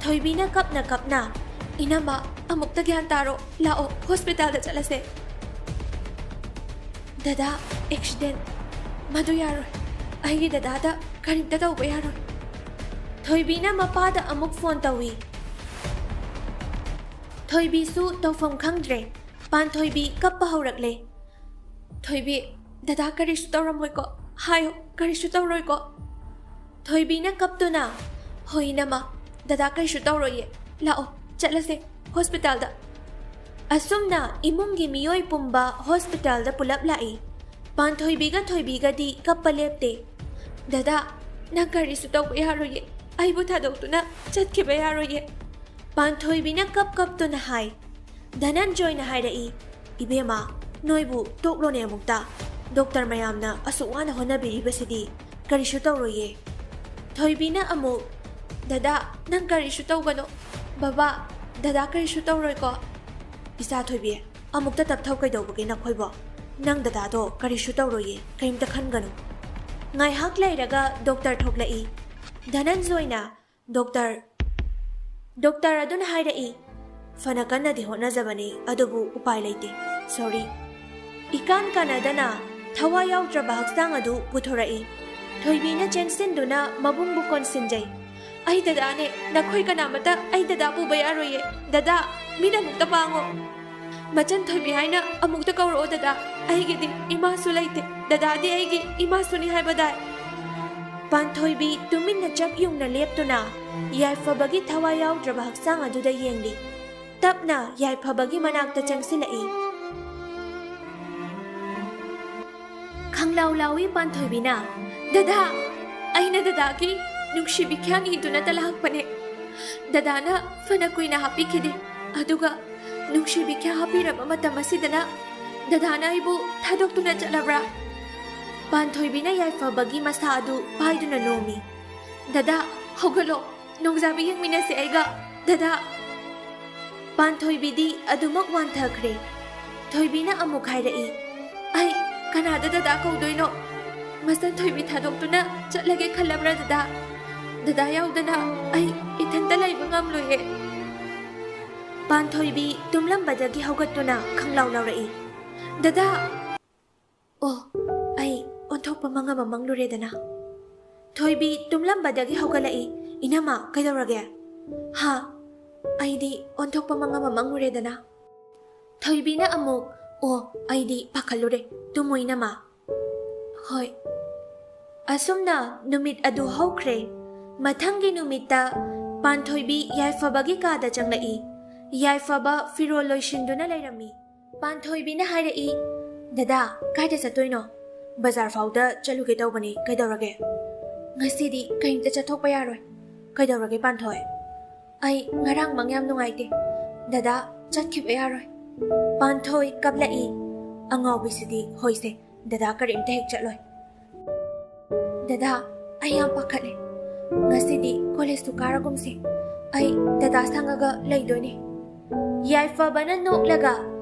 ꯊꯣꯏꯕꯤꯅ ꯀꯞꯅ ꯀꯞꯅ, "ꯏꯅꯝꯃ, ꯑꯃꯨꯛꯇ ꯒ꯭ꯌꯥꯟ ꯇꯥꯔꯣ, ꯂꯥꯛꯑꯣ, ꯍꯣꯁꯄꯤꯇꯥꯜꯗ ꯆꯠꯂꯁꯦ"꯫ "ꯗꯗꯥ, ꯑꯦꯛꯁꯤꯗꯦꯟ꯫ ꯃꯗꯨ ꯌꯥꯔꯣꯏ꯫ ꯑꯩꯒꯤ ꯗꯗꯥꯗ ꯀꯔꯤꯝꯇ ꯇꯧꯕ ꯌꯥꯔꯣꯏ꯫" ꯊꯣꯏꯕꯤꯅ ꯃꯄꯥꯗ ꯑꯃꯨꯛ ꯐꯣꯟ ꯇꯧꯏ꯫ ꯊꯣꯏꯕꯤꯁꯨ ꯇꯧꯐꯝ ꯈꯪꯗ꯭ꯔꯦ꯫ ꯄꯥꯟꯊꯣꯏꯕꯤ ꯀꯞꯄ ꯍꯧꯔꯛꯂꯦ꯫ "ꯊꯣꯏꯕꯤ, ꯗꯗꯥ ꯀꯔꯤꯁꯨ ꯇꯧꯔꯝꯃꯣꯏꯀꯣ? ꯍꯥꯏꯌꯨ, ꯀꯔꯤꯁꯨ ꯇꯧꯔꯣꯏꯀꯣ?" ꯊꯣꯏꯕꯤꯅ ꯀꯞꯇꯨꯅ, "ꯍꯣꯏ ꯏꯅꯝꯃ, ꯗꯗꯥ ꯀꯔꯤꯁꯨ ꯇꯧꯔꯣꯏꯌꯦ꯫ ꯂꯥꯛꯑꯣ, ꯆꯠꯂꯁꯦ ꯍꯣꯁꯄꯤꯇꯥꯜꯗ꯫" ꯑꯁꯨꯝꯅ ꯏꯃꯨꯡꯒꯤ ꯃꯤꯑꯣꯏ ꯄꯨꯝꯕ ꯍꯣꯁꯄꯤꯇꯥꯜꯗ ꯄꯨꯂꯞ ꯂꯥꯛꯏ꯫ ꯄꯥꯟꯊꯣꯏꯕꯤꯒ ꯊꯣꯏꯕꯤꯒꯗꯤ ꯀꯞꯄ ꯂꯦꯞꯇꯦ꯫ "ꯗꯗꯥ, ꯅꯪ ꯀꯔꯤꯁꯨ ꯇꯧꯕ ꯌꯥꯔꯣꯏꯌꯦ꯫ ꯑꯩꯕꯨ ꯊꯥꯗꯣꯛꯇꯨꯅ ꯆꯠꯈꯤꯕ ꯌꯥꯔꯣꯏꯌꯦ꯫" ꯄꯥꯟꯊꯣꯏꯕꯤꯅ ꯀꯞ ꯀꯞꯇꯨꯅ ꯍꯥꯏ꯫ ꯙꯅꯟꯖꯣꯏꯅ ꯍꯥꯏꯔꯛꯏ, "ꯏꯕꯦꯝꯃ, ꯅꯣꯏꯕꯨ ꯇꯣꯛꯂꯣꯅꯦ ꯑꯃꯨꯛꯇ꯫ ꯗꯣꯛꯇꯔ ꯃꯌꯥꯝꯅ ꯑꯁꯨꯛ ꯋꯥꯅ ꯍꯣꯠꯅꯕꯤꯔꯤꯕꯁꯤꯗꯤ ꯀꯔꯤꯁꯨ ꯇꯧꯔꯣꯏꯌꯦ꯫" ꯊꯣꯏꯕꯤꯅ ꯑꯃꯨꯛ, "ꯗꯗꯥ, ꯅꯪ ꯀꯔꯤꯁꯨ ꯇꯧꯒꯅꯣ꯫ ꯕꯕꯥ, ꯗꯗꯥ ꯀꯔꯤꯁꯨ ꯇꯧꯔꯣꯏꯀꯣ?" "ꯏꯆꯥ ꯊꯣꯏꯕꯤ, ꯑꯃꯨꯛꯇ ꯇꯞꯊꯧ ꯀꯩꯗꯧꯕꯒꯦ ꯅꯈꯣꯏꯕꯣ? ꯅꯪ ꯗꯗꯥꯗꯣ ꯀꯔꯤꯁꯨ ꯇꯧꯔꯣꯏꯌꯦ, ꯀꯔꯤꯝꯇ ꯈꯟꯒꯅꯨ꯫" ꯉꯥꯏꯍꯥꯛ ꯂꯩꯔꯒ ꯗꯣꯛꯇꯔ ꯊꯣꯛꯂꯛꯏ꯫ ꯙꯅꯟꯖꯣꯏꯅ, "ꯗꯣꯛꯇꯔ꯫" ꯗꯣꯛꯇꯔ ꯑꯗꯨꯅ ꯍꯥꯏꯔꯛꯏ, "ꯐꯅ ꯀꯟꯅꯗꯤ ꯍꯣꯠꯅꯖꯕꯅꯤ, ꯑꯗꯨꯕꯨ ꯎꯄꯥꯏ ꯂꯩꯇꯦ꯫ ꯁꯣꯔꯤ꯫" ꯏꯀꯥꯟ ꯀꯥꯟꯅꯗꯅ ꯊꯋꯥꯏ ꯌꯥꯎꯗ꯭ꯔꯕ ꯍꯛꯆꯥꯡ ꯑꯗꯨ ꯄꯨꯊꯣꯔꯛꯏ꯫ ꯊꯣꯏꯕꯤꯅ ꯆꯦꯟꯁꯤꯟꯗꯨꯅ ꯃꯕꯨꯡꯕꯨ ꯀꯣꯟꯁꯤꯟꯖꯩ꯫ "ꯑꯩ ꯗꯗꯥꯅꯦ, ꯅꯈꯣꯏ ꯀꯅꯥꯃꯠꯇ ꯑꯩ ꯗꯗꯥ ꯄꯨꯕ ꯌꯥꯔꯣꯏꯌꯦ꯫ ꯗꯗꯥ, ꯃꯤꯠ ꯑꯃꯨꯛꯇ ꯄꯥꯡꯉꯣ꯫ ꯃꯆꯟ ꯊꯣꯏꯕꯤ ꯍꯥꯏꯅ ꯑꯃꯨꯛꯇ ꯀꯧꯔꯛꯑꯣ ꯗꯗꯥ꯫ ꯑꯩꯒꯤꯗꯤ ꯏꯃꯥꯁꯨ ꯂꯩꯇꯦ꯫ ꯗꯗꯥꯗꯤ ꯑꯩꯒꯤ ꯏꯃꯥꯁꯨꯅꯤ ꯍꯥꯏꯕ ꯗꯥꯏ?" ꯄꯥꯟꯊꯣꯏꯕꯤ ꯇꯨꯃꯤꯟꯅ ꯆꯞ ꯌꯨꯡꯅ ꯂꯦꯞꯇꯨꯅ ꯌꯥꯏꯐꯕꯒꯤ ꯊꯋꯥꯏ ꯌꯥꯎꯗ꯭ꯔꯕ ꯍꯛꯆꯥꯡ ꯑꯗꯨꯗ ꯌꯦꯡꯂꯤ꯫ ꯇꯞꯅ ꯌꯥꯏꯐꯕꯒꯤ ꯃꯅꯥꯛꯇ ꯆꯪꯁꯤꯜꯂꯛꯏ꯫ ꯈꯪꯂꯥꯎ ꯂꯥꯎꯏ ꯄꯥꯟꯊꯣꯏꯕꯤꯅ, "ꯗꯗꯥ, ꯑꯩꯅ ꯗꯗꯥꯒꯤ ꯅꯨꯡꯁꯤ ꯕꯤꯈ꯭ꯌꯥ ꯅꯤꯗꯨꯅꯇ ꯂꯥꯛꯄꯅꯦ꯫ ꯗꯗꯥꯅ ꯐꯅ ꯀꯨꯏꯅ ꯍꯥꯞꯄꯤꯈꯤꯗꯦ, ꯑꯗꯨꯒ ꯅꯨꯡꯁꯤ ꯕꯤꯈ꯭ꯌꯥ ꯍꯥꯞꯄꯤꯔꯕ ꯃꯇꯝ ꯑꯁꯤꯗꯅ ꯗꯗꯥꯅ ꯑꯩꯕꯨ ꯊꯥꯗꯣꯛꯇꯨꯅ ꯆꯠꯂꯕ꯭ꯔꯥ?" ꯄꯥꯟꯊꯣꯏꯕꯤꯅ ꯌꯥꯏꯐꯕꯒꯤ ꯃꯁꯥ ꯑꯗꯨ ꯄꯥꯏꯗꯨꯅ ꯅꯣꯝꯃꯤ꯫ "ꯗꯗꯥ, ꯍꯧꯒꯠꯂꯣ, ꯅꯣꯡꯖꯥꯕꯤ ꯌꯦꯡꯃꯤꯟꯅꯁꯦ ꯑꯩꯒ, ꯗꯗꯥ꯫" ꯄꯥꯟꯊꯣꯏꯕꯤꯗꯤ ꯑꯗꯨꯃꯛ ꯋꯥꯟꯊꯈ꯭ꯔꯦ꯫ ꯊꯣꯏꯕꯤꯅ ꯑꯃꯨꯛ ꯍꯥꯏꯔꯛꯏ, "ꯑꯩ ꯀꯅꯥꯗ ꯗꯗꯥ ꯀꯧꯗꯣꯏꯅꯣ? ꯃꯆꯟ ꯊꯣꯏꯕꯤ ꯊꯥꯗꯣꯛꯇꯨꯅ ꯆꯠꯂꯒꯦ ꯈꯜꯂꯕ꯭ꯔꯥ ꯗꯗꯥ? ꯗꯗꯥ ꯌꯥꯎꯗꯅ ꯑꯩ ꯏꯊꯟꯇ ꯂꯩꯕ ꯉꯝꯂꯣꯏꯌꯦ꯫" ꯄꯥꯟꯊꯣꯏꯕꯤ ꯇꯨꯝꯂꯝꯕꯗꯒꯤ ꯍꯧꯒꯠꯇꯨꯅ ꯈꯪꯂꯥꯎ ꯂꯥꯎꯔꯛꯏ, "ꯗꯗꯥ!" ꯑꯣ, ꯑꯩ ꯑꯣꯟꯊꯣꯛꯄ ꯃꯪ ꯑꯃ ꯃꯪꯂꯨꯔꯦꯗꯅ꯫ ꯊꯣꯏꯕꯤ ꯇꯨꯝꯂꯝꯕꯗꯒꯤ ꯍꯧꯒꯠꯂꯛꯏ꯫ "ꯏꯅꯝꯃ, ꯀꯩꯗꯧꯔꯒꯦ?" "ꯍꯥ?" "ꯑꯩꯗꯤ ꯑꯣꯟꯊꯣꯛꯄ ꯃꯪ ꯑꯃ ꯃꯪꯂꯨꯔꯦꯗꯅ꯫" ꯊꯣꯏꯕꯤꯅ ꯑꯃꯨꯛ, "ꯑꯣ, ꯑꯩꯗꯤ ꯄꯥꯈꯠꯂꯨꯔꯦ꯫ ꯇꯨꯝꯃꯣ ꯏꯅꯝꯃ꯫" "ꯍꯣꯏ꯫" ꯑꯁꯨꯝꯅ ꯅꯨꯃꯤꯠ ꯑꯗꯨ ꯍꯧꯈ꯭ꯔꯦ꯫ ꯃꯊꯪꯒꯤ ꯅꯨꯃꯤꯠꯇ ꯄꯥꯟꯊꯣꯏꯕꯤ ꯌꯥꯏꯐꯕꯒꯤ ꯀꯥꯗ ꯆꯪꯂꯛꯏ꯫ ꯌꯥꯏꯐꯕ ꯐꯤꯔꯣꯜ ꯂꯣꯏꯁꯤꯟꯗꯨꯅ ꯂꯩꯔꯝꯃꯤ꯫ ꯄꯥꯟꯊꯣꯏꯕꯤꯅ ꯍꯥꯏꯔꯛꯏ, "ꯗꯗꯥ, ꯀꯥꯏꯗ ꯆꯠꯇꯣꯏꯅꯣ?" "ꯕꯖꯥꯔ ꯐꯥꯎꯗ ꯆꯠꯂꯨꯒꯦ ꯇꯧꯕꯅꯤ, ꯀꯩꯗꯧꯔꯒꯦ?" "ꯉꯁꯤꯗꯤ ꯀꯔꯤꯝꯇ ꯆꯠꯊꯣꯛꯄ ꯌꯥꯔꯣꯏ꯫" "ꯀꯩꯗꯧꯔꯒꯦ ꯄꯥꯟꯊꯣꯏ?" "ꯑꯩ ꯉꯔꯥꯡ ꯃꯪ ꯌꯥꯝ ꯅꯨꯡꯉꯥꯏꯇꯦ꯫ ꯗꯗꯥ, ꯆꯠꯈꯤꯕ ꯌꯥꯔꯣꯏ꯫" ꯄꯥꯟꯊꯣꯏ ꯀꯞꯂꯛꯏ꯫ ꯑꯉꯥꯎꯕꯤꯁꯤꯗꯤ, "ꯍꯣꯏꯁꯦ, ꯗꯗꯥ ꯀꯔꯤꯝꯇ ꯍꯦꯛ ꯆꯠꯂꯣꯏ꯫" "ꯗꯗꯥ, ꯑꯩ ꯌꯥꯝ ꯄꯥꯈꯠꯂꯦ꯫ ꯉꯁꯤꯗꯤ ꯀꯣꯂꯦꯖꯇꯨ ꯀꯥꯔꯒꯨꯝꯁꯤ꯫ ꯑꯩ ꯗꯗꯥ ꯁꯪꯉꯒ ꯂꯩꯗꯣꯏꯅꯦ꯫" ꯌꯥꯏꯐꯕꯅ ꯅꯣꯛꯂꯒ,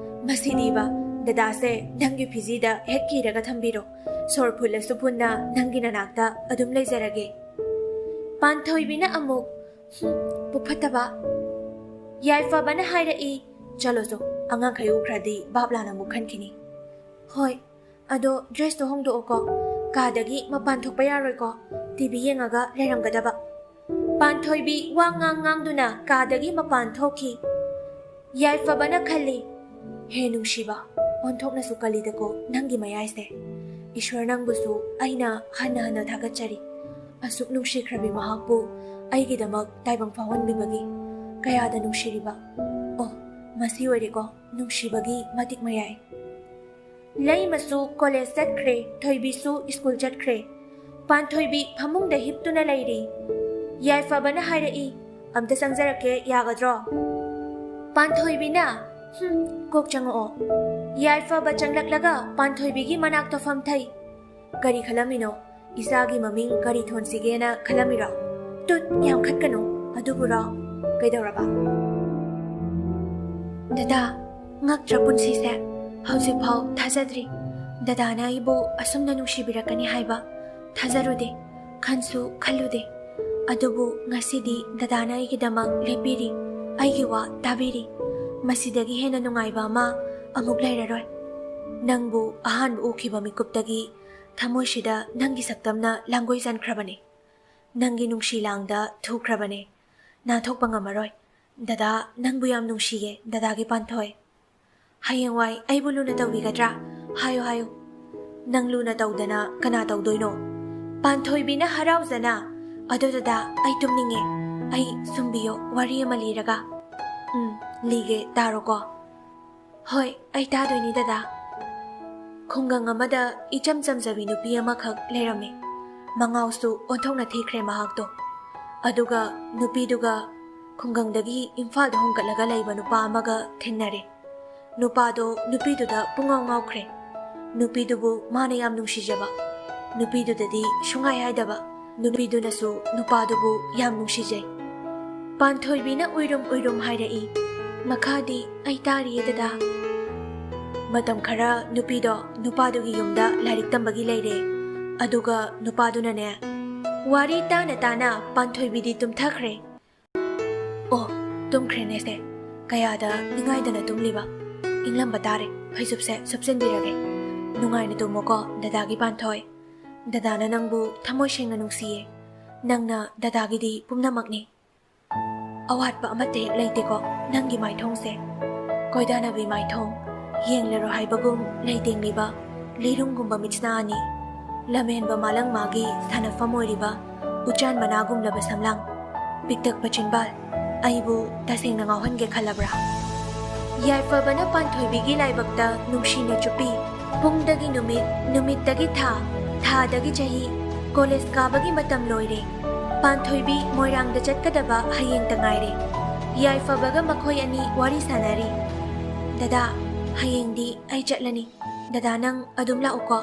"ꯃꯁꯤꯗꯤꯕ, ꯗꯗꯥꯁꯦ ꯅꯪꯒꯤ ꯐꯤꯖꯤꯗ ꯍꯦꯛ ꯀꯤꯔꯒ ꯊꯝꯕꯤꯔꯣ꯫ ꯁꯣꯔ ꯐꯨꯜꯂꯁꯨ ꯐꯨꯟꯅ ꯅꯪꯒꯤ ꯅꯅꯥꯛꯇ ꯑꯗꯨꯝ ꯂꯩꯖꯔꯒꯦ꯫" ꯄꯥꯟꯊꯣꯏꯕꯤꯅ ꯑꯃꯨꯛ, "ꯍꯨꯝ, ꯄꯨꯛ ꯐꯠꯇꯕ꯫" ꯌꯥꯏꯐꯕꯅ ꯍꯥꯏꯔꯛꯏ, "ꯆꯠꯂꯣꯆꯣ, ꯑꯉꯥꯡꯈꯩ ꯎꯈ꯭ꯔꯗꯤ ꯚꯥꯞ ꯂꯥꯟꯅ ꯑꯃꯨꯛ ꯈꯟꯈꯤꯅꯤ꯫" "ꯍꯣꯏ, ꯑꯗꯣ ꯗ꯭ꯔꯦꯁꯇꯣ ꯍꯣꯡꯗꯣꯛꯑꯣꯀꯣ꯫ ꯀꯥꯗꯒꯤ ꯃꯄꯥꯟ ꯊꯣꯛꯄ ꯌꯥꯔꯣꯏꯀꯣ꯫ ꯇꯤ ꯚꯤ ꯌꯦꯡꯉꯒ ꯂꯩꯔꯝꯒꯗꯕ꯫" ꯄꯥꯟꯊꯣꯏꯕꯤ ꯋꯥ ꯉꯥꯡ ꯉꯥꯡꯗꯨꯅ ꯀꯥꯗꯒꯤ ꯃꯄꯥꯟ ꯊꯣꯛꯈꯤ꯫ ꯌꯥꯏꯐꯕꯅ ꯈꯜꯂꯤ, "ꯍꯦ ꯅꯨꯡꯁꯤꯕ, ꯑꯣꯟꯊꯣꯛꯅꯁꯨ ꯀꯜꯂꯤꯗꯀꯣ ꯅꯪꯒꯤ ꯃꯌꯥꯏꯁꯦ꯫ ꯏꯁ꯭ꯋꯔ, ꯅꯪꯕꯨꯁꯨ ꯑꯩꯅ ꯍꯟꯅ ꯍꯟꯅ ꯊꯥꯒꯠꯆꯔꯤ꯫ ꯑꯁꯨꯛ ꯅꯨꯡꯁꯤꯈ꯭ꯔꯕꯤ ꯃꯍꯥꯛꯄꯨ ꯑꯩꯒꯤꯗꯃꯛ ꯇꯥꯏꯕꯪ ꯐꯥꯎꯍꯟꯕꯤꯕꯒꯤ꯫ ꯀꯌꯥꯗ ꯅꯨꯡꯁꯤꯔꯤꯕ꯫ ꯑꯣ, ꯃꯁꯤ ꯑꯣꯏꯔꯦꯀꯣ ꯅꯨꯡꯁꯤꯕꯒꯤ ꯃꯇꯤꯛ ꯃꯌꯥꯏ꯫" ꯂꯩꯃꯁꯨ ꯀꯣꯂꯦꯖ ꯆꯠꯈ꯭ꯔꯦ, ꯊꯣꯏꯕꯤꯁꯨ ꯁ꯭ꯀꯨꯜ ꯆꯠꯈ꯭ꯔꯦ꯫ ꯄꯥꯟꯊꯣꯏꯕꯤ ꯐꯃꯨꯡꯗ ꯍꯤꯞꯇꯨꯅ ꯂꯩꯔꯤ꯫ ꯌꯥꯏꯐꯕꯅ ꯍꯥꯏꯔꯛꯏ, "ꯑꯝꯇ ꯆꯪꯖꯔꯛꯀꯦ, ꯌꯥꯒꯗ꯭ꯔꯣ?" ꯄꯥꯟꯊꯣꯏꯕꯤꯅ, "ꯍꯨꯝ, ꯀꯣꯛ ꯆꯪꯉꯛꯑꯣ꯫" ꯌꯥꯏꯐꯕ ꯆꯪꯂꯛꯂꯒ ꯄꯥꯟꯊꯣꯏꯕꯤꯒꯤ ꯃꯅꯥꯛꯇ ꯐꯝꯊꯩ꯫ "ꯀꯔꯤ ꯈꯜꯂꯝꯃꯤꯅꯣ? ꯏꯆꯥꯒꯤ ꯃꯃꯤꯡ ꯀꯔꯤ ꯊꯣꯟꯁꯤꯒꯦꯅ ꯈꯜꯂꯝꯃꯤꯔꯣ?" "ꯇꯨꯠ, ꯌꯥꯝ ꯈꯠꯀꯅꯨ꯫ ꯑꯗꯨꯕꯨꯔꯣ?" "ꯀꯩꯗꯧꯔꯕ?" "ꯗꯗꯥ, ꯉꯛꯇ꯭ꯔ ꯄꯨꯟꯁꯤꯁꯦ? ꯍꯧꯖꯤꯛꯐꯥꯎ ꯊꯥꯖꯗ꯭ꯔꯤ꯫ ꯗꯗꯥꯅ ꯑꯩꯕꯨ ꯑꯁꯨꯝꯅ ꯅꯨꯡꯁꯤꯕꯤꯔꯛꯀꯅꯤ ꯍꯥꯏꯕ ꯊꯥꯖꯔꯨꯗꯦ, ꯈꯟꯁꯨ ꯈꯜꯂꯨꯗꯦ꯫ ꯑꯗꯨꯕꯨ ꯉꯁꯤꯗꯤ ꯗꯗꯥꯅ ꯑꯩꯒꯤꯗꯃꯛ ꯂꯦꯞꯄꯤꯔꯤ, ꯑꯩꯒꯤ ꯋꯥ ꯇꯥꯕꯤꯔꯤ꯫ ꯃꯁꯤꯗꯒꯤ ꯍꯦꯟꯅ ꯅꯨꯡꯉꯥꯏꯕ ꯑꯃ ꯑꯃꯨꯛ ꯂꯩꯔꯔꯣꯏ꯫ ꯅꯪꯕꯨ ꯑꯍꯥꯟꯕ ꯎꯈꯤꯕ ꯃꯤꯀꯨꯞꯇꯒꯤ ꯊꯃꯣꯏꯁꯤꯗ ꯅꯪꯒꯤ ꯁꯛꯇꯝꯅ ꯂꯥꯡꯒꯣꯏ ꯆꯟꯈ꯭ꯔꯕꯅꯦ꯫ ꯅꯪꯒꯤ ꯅꯨꯡꯁꯤ ꯂꯥꯡꯗ ꯊꯨꯈ꯭ꯔꯕꯅꯦ꯫ ꯅꯥꯟꯊꯣꯛꯄ ꯉꯝꯃꯔꯣꯏ꯫ ꯗꯗꯥ, ꯅꯪꯕꯨ ꯌꯥꯝ ꯅꯨꯡꯁꯤꯌꯦ, ꯗꯗꯥꯒꯤ ꯄꯥꯟꯊꯣꯏ꯫ ꯍꯌꯦꯡꯋꯥꯏ ꯑꯩꯕꯨ ꯂꯨꯅ ꯇꯧꯕꯤꯒꯗ꯭ꯔꯥ? ꯍꯥꯏꯌꯨ, ꯍꯥꯏꯌꯨ꯫ ꯅꯪ ꯂꯨꯅ ꯇꯧꯗꯅ ꯀꯅꯥ ꯇꯧꯗꯣꯏꯅꯣ? ꯄꯥꯟꯊꯣꯏꯕꯤꯅ ꯍꯔꯥꯎꯖꯅ, "ꯑꯗꯣ ꯗꯗꯥ, ꯑꯩ ꯇꯨꯝꯅꯤꯡꯉꯦ꯫ ꯑꯩ ꯁꯨꯝꯕꯤꯌꯣ, ꯋꯥꯔꯤ ꯑꯃ ꯂꯤꯔꯒ꯫" "ꯎꯝ, ꯂꯤꯒꯦ, ꯇꯥꯔꯣꯀꯣ꯫" "ꯍꯣꯏ, ꯑꯩ ꯇꯥꯗꯣꯏꯅꯤ ꯗꯗꯥ꯫" ꯈꯨꯡꯒꯪ ꯑꯃꯗ ꯏꯆꯝ ꯆꯝꯖꯕꯤ ꯅꯨꯄꯤ ꯑꯃꯈꯛ ꯂꯩꯔꯝꯃꯤ꯫ ꯃꯉꯥꯎꯁꯨ ꯑꯣꯟꯊꯣꯛꯅ ꯊꯤꯈ꯭ꯔꯦ ꯃꯍꯥꯛꯇꯣ꯫ ꯑꯗꯨꯒ ꯅꯨꯄꯤꯗꯨꯒ ꯈꯨꯡꯒꯪꯗꯒꯤ ꯏꯝꯐꯥꯜꯗ ꯍꯣꯡꯒꯠꯂꯒ ꯂꯩꯕ ꯅꯨꯄꯥ ꯑꯃꯒ ꯊꯦꯡꯅꯔꯦ꯫ ꯅꯨꯄꯥꯗꯣ ꯅꯨꯄꯤꯗꯨꯗ ꯄꯨꯡꯉꯥꯎ ꯉꯥꯎꯈ꯭ꯔꯦ꯫ ꯅꯨꯄꯤꯗꯨꯕꯨ ꯃꯥꯅ ꯌꯥꯝ ꯅꯨꯡꯁꯤꯖꯕ꯫ ꯅꯨꯄꯤꯗꯨꯗꯗꯤ ꯁꯨꯡꯍꯥꯏ ꯍꯥꯏꯗꯕ꯫ ꯅꯨꯄꯤꯗꯨꯅꯁꯨ ꯅꯨꯄꯥꯗꯨꯕꯨ ꯌꯥꯝ ꯅꯨꯡꯁꯤꯖꯩ꯫ ꯄꯥꯟꯊꯣꯏꯕꯤꯅ ꯎꯏꯔꯨꯝ ꯎꯏꯔꯨꯝ ꯍꯥꯏꯔꯛꯏ, "ꯃꯈꯥꯗꯤ ꯑꯩ ꯇꯥꯔꯤꯌꯦ ꯗꯗꯥ꯫" ꯃꯇꯝ ꯈꯔ ꯅꯨꯄꯤꯗꯣ ꯅꯨꯄꯥꯗꯨꯒꯤ ꯌꯨꯝꯗ ꯂꯥꯏꯔꯤꯛ ꯇꯝꯕꯒꯤ ꯂꯩꯔꯦ꯫ ꯑꯗꯨꯒ ꯅꯨꯄꯥꯗꯨꯅꯅꯦ, ꯋꯥꯔꯤ ꯇꯥꯅ ꯇꯥꯅ ꯄꯥꯟꯊꯣꯏꯕꯤꯗꯤ ꯇꯨꯝꯊꯈ꯭ꯔꯦ꯫ ꯑꯣ, ꯇꯨꯝꯈ꯭ꯔꯦꯅꯦꯁꯦ꯫ ꯀꯌꯥꯗ ꯅꯤꯡꯉꯥꯏꯗꯅ ꯇꯨꯝꯂꯤꯕ꯫ ꯏꯪꯂꯝꯕ ꯇꯥꯔꯦ꯫ ꯐꯩꯖꯨꯞꯁꯦ ꯁꯨꯞꯆꯤꯟꯕꯤꯔꯒꯦ꯫ ꯅꯨꯡꯉꯥꯏꯅ ꯇꯨꯝꯃꯣꯀꯣ, ꯗꯗꯥꯒꯤ ꯄꯥꯟꯊꯣꯏ꯫ ꯗꯗꯥꯅ ꯅꯪꯕꯨ ꯊꯃꯣꯏ ꯁꯦꯡꯅ ꯅꯨꯡꯁꯤꯌꯦ꯫ ꯅꯪꯅ ꯗꯗꯥꯒꯤꯗꯤ ꯄꯨꯝꯅꯃꯛꯅꯤ꯫ ꯑꯋꯥꯠꯄ ꯑꯃꯠꯇ ꯍꯦꯛ ꯂꯩꯇꯦꯀꯣ, ꯅꯪꯒꯤ ꯃꯥꯏꯊꯣꯡꯁꯦ꯫ ꯀꯣꯏꯗꯥꯅꯕꯤ ꯃꯥꯏꯊꯣꯡ, ꯌꯦꯡꯂꯔꯣ ꯍꯥꯏꯕꯒꯨꯝ ꯂꯩꯇꯦꯡꯂꯤꯕ ꯂꯤꯔꯨꯝꯒꯨꯝꯕ ꯃꯤꯠꯁꯅꯥ ꯑꯅꯤ, ꯂꯝꯍꯦꯟꯕ ꯃꯥꯂꯪ ꯃꯥꯒꯤ ꯁꯥꯟꯅꯐꯝ ꯑꯣꯏꯔꯤꯕ ꯎꯆꯥꯟ ꯃꯅꯥꯒꯨꯝꯂꯕ ꯁꯝꯂꯥꯡ, ꯄꯤꯛꯇꯛꯄ ꯆꯤꯟꯕꯥꯜ, ꯑꯩꯕꯨ ꯇꯁꯦꯡꯅ ꯉꯥꯎꯍꯟꯒꯦ ꯈꯜꯂꯕ꯭ꯔꯥ? ꯌꯥꯏꯐꯕꯅ ꯄꯥꯟꯊꯣꯏꯕꯤꯒꯤ ꯂꯥꯏꯕꯛꯇ ꯅꯨꯡꯁꯤꯅ ꯆꯨꯞꯄꯤ꯫ ꯄꯨꯡꯗꯒꯤ ꯅꯨꯃꯤꯠ, ꯅꯨꯃꯤꯠꯇꯒꯤ ꯊꯥ, ꯊꯥꯗꯒꯤ ꯆꯍꯤ, ꯀꯣꯂꯦꯖ ꯀꯥꯕꯒꯤ ꯃꯇꯝ ꯂꯣꯏꯔꯦ꯫ ꯄꯥꯟꯊꯣꯏꯕꯤ ꯃꯣꯏꯔꯥꯡꯗ ꯆꯠꯀꯗꯕ ꯍꯌꯦꯡꯇ ꯉꯥꯏꯔꯦ꯫ ꯌꯥꯏꯐꯕꯒ ꯃꯈꯣꯏ ꯑꯅꯤ ꯋꯥꯔꯤ ꯁꯥꯟꯅꯔꯤ꯫ "ꯗꯗꯥ, ꯍꯌꯦꯡꯗꯤ ꯑꯩ ꯆꯠꯂꯅꯤ꯫ ꯗꯗꯥ, ꯅꯪ ꯑꯗꯨꯝ ꯂꯥꯛꯎꯀꯣ꯫"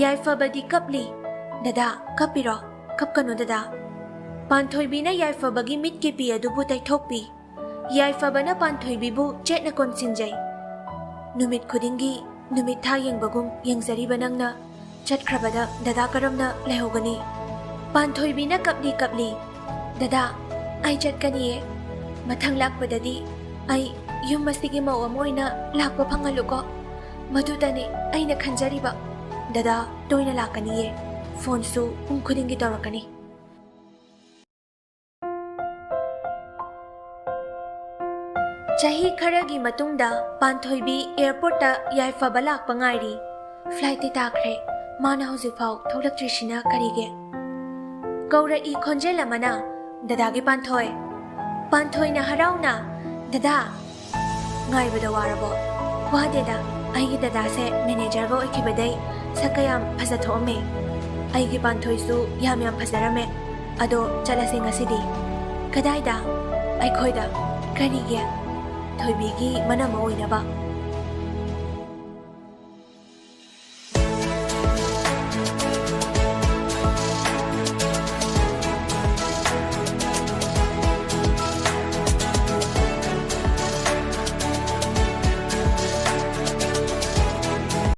ꯌꯥꯏꯐꯕꯗꯤ ꯀꯞꯂꯤ꯫ "ꯗꯗꯥ, ꯀꯞꯄꯤꯔꯣ? ꯀꯞꯀꯅꯨ ꯗꯗꯥ꯫" ꯄꯥꯟꯊꯣꯏꯕꯤꯅ ꯌꯥꯏꯐꯕꯒꯤ ꯃꯤꯠꯀꯤ ꯄꯤ ꯑꯗꯨꯕꯨ ꯇꯩꯊꯣꯛꯄꯤ꯫ ꯌꯥꯏꯐꯕꯅ ꯄꯥꯟꯊꯣꯏꯕꯤꯕꯨ ꯆꯦꯠꯅ ꯀꯣꯟꯁꯤꯟꯖꯩ꯫ "ꯅꯨꯃꯤꯠ ꯈꯨꯗꯤꯡꯒꯤ ꯅꯨꯃꯤꯠ ꯊꯥ ꯌꯦꯡꯕꯒꯨꯝ ꯌꯦꯡꯖꯔꯤꯕ ꯅꯪꯅ ꯆꯠꯈ꯭ꯔꯕꯗ ꯗꯗꯥ ꯀꯔꯝꯅ ꯂꯩꯍꯧꯒꯅꯤ?" ꯄꯥꯟꯊꯣꯏꯕꯤꯅ ꯀꯞꯂꯤ ꯀꯞꯂꯤ, "ꯗꯗꯥ, ꯑꯩ ꯆꯠꯀꯅꯤꯌꯦ꯫ ꯃꯊꯪ ꯂꯥꯛꯄꯗꯗꯤ ꯑꯩ ꯌꯨꯝ ꯑꯁꯤꯒꯤ ꯃꯧ ꯑꯃ ꯑꯣꯏꯅ ꯂꯥꯛꯄ ꯐꯪꯍꯜꯂꯨꯀꯣ꯫ ꯃꯗꯨꯗꯅꯦ ꯑꯩꯅ ꯈꯟꯖꯔꯤꯕ꯫ ꯗꯗꯥ ꯇꯣꯏꯅ ꯂꯥꯛꯀꯅꯤꯌꯦ꯫ ꯐꯣꯟꯁꯨ ꯄꯨꯡ ꯈꯨꯗꯤꯡꯒꯤ ꯇꯧꯔꯛꯀꯅꯤ꯫ ꯆꯍꯤ ꯈꯔꯒꯤ ꯃꯇꯨꯡꯗ ꯄꯥꯟꯊꯣꯏꯕꯤ ꯑꯦꯌꯔꯄꯣꯔꯠꯇ ꯌꯥꯏꯐꯕ ꯂꯥꯛꯄ ꯉꯥꯏꯔꯤ꯫ ꯐ꯭ꯂꯥꯏꯠꯇꯤ ꯇꯥꯈ꯭ꯔꯦ꯫ ꯃꯥꯅ ꯍꯧꯖꯤꯛꯐꯥꯎ ꯊꯣꯛꯂꯛꯇ꯭ꯔꯤꯁꯤꯅ ꯀꯔꯤꯒꯤ? ꯀꯧꯔꯛꯏ ꯈꯣꯟꯖꯦꯜ ꯑꯃꯅ, "ꯗꯗꯥꯒꯤ ꯄꯥꯟꯊꯣꯏ!" ꯄꯥꯟꯊꯣꯏꯅ ꯍꯔꯥꯎꯅ, "ꯗꯗꯥ!" "ꯉꯥꯏꯕꯗ ꯋꯥꯔꯕꯣ?" "ꯋꯥꯗꯦꯗ, ꯑꯩꯒꯤ ꯗꯗꯥꯁꯦ ꯃꯦꯅꯦꯖꯔꯒ ꯑꯣꯏꯈꯤꯕꯗꯩ ꯁꯛꯀ ꯌꯥꯝ ꯐꯖꯊꯣꯛꯑꯝꯃꯦ꯫ ꯑꯩꯒꯤ ꯄꯥꯟꯊꯣꯏꯁꯨ ꯌꯥꯝ ꯌꯥꯝ ꯐꯖꯔꯝꯃꯦ꯫ ꯑꯗꯣ ꯆꯠꯂꯁꯦ ꯉꯁꯤꯗꯤ꯫" "ꯀꯗꯥꯏꯗ?" "ꯑꯩꯈꯣꯏꯗ꯫" "ꯀꯔꯤꯒꯤ?" "ꯊꯣꯏꯕꯤꯒꯤ ꯃꯅꯝ ꯑꯣꯏꯅꯕ꯫"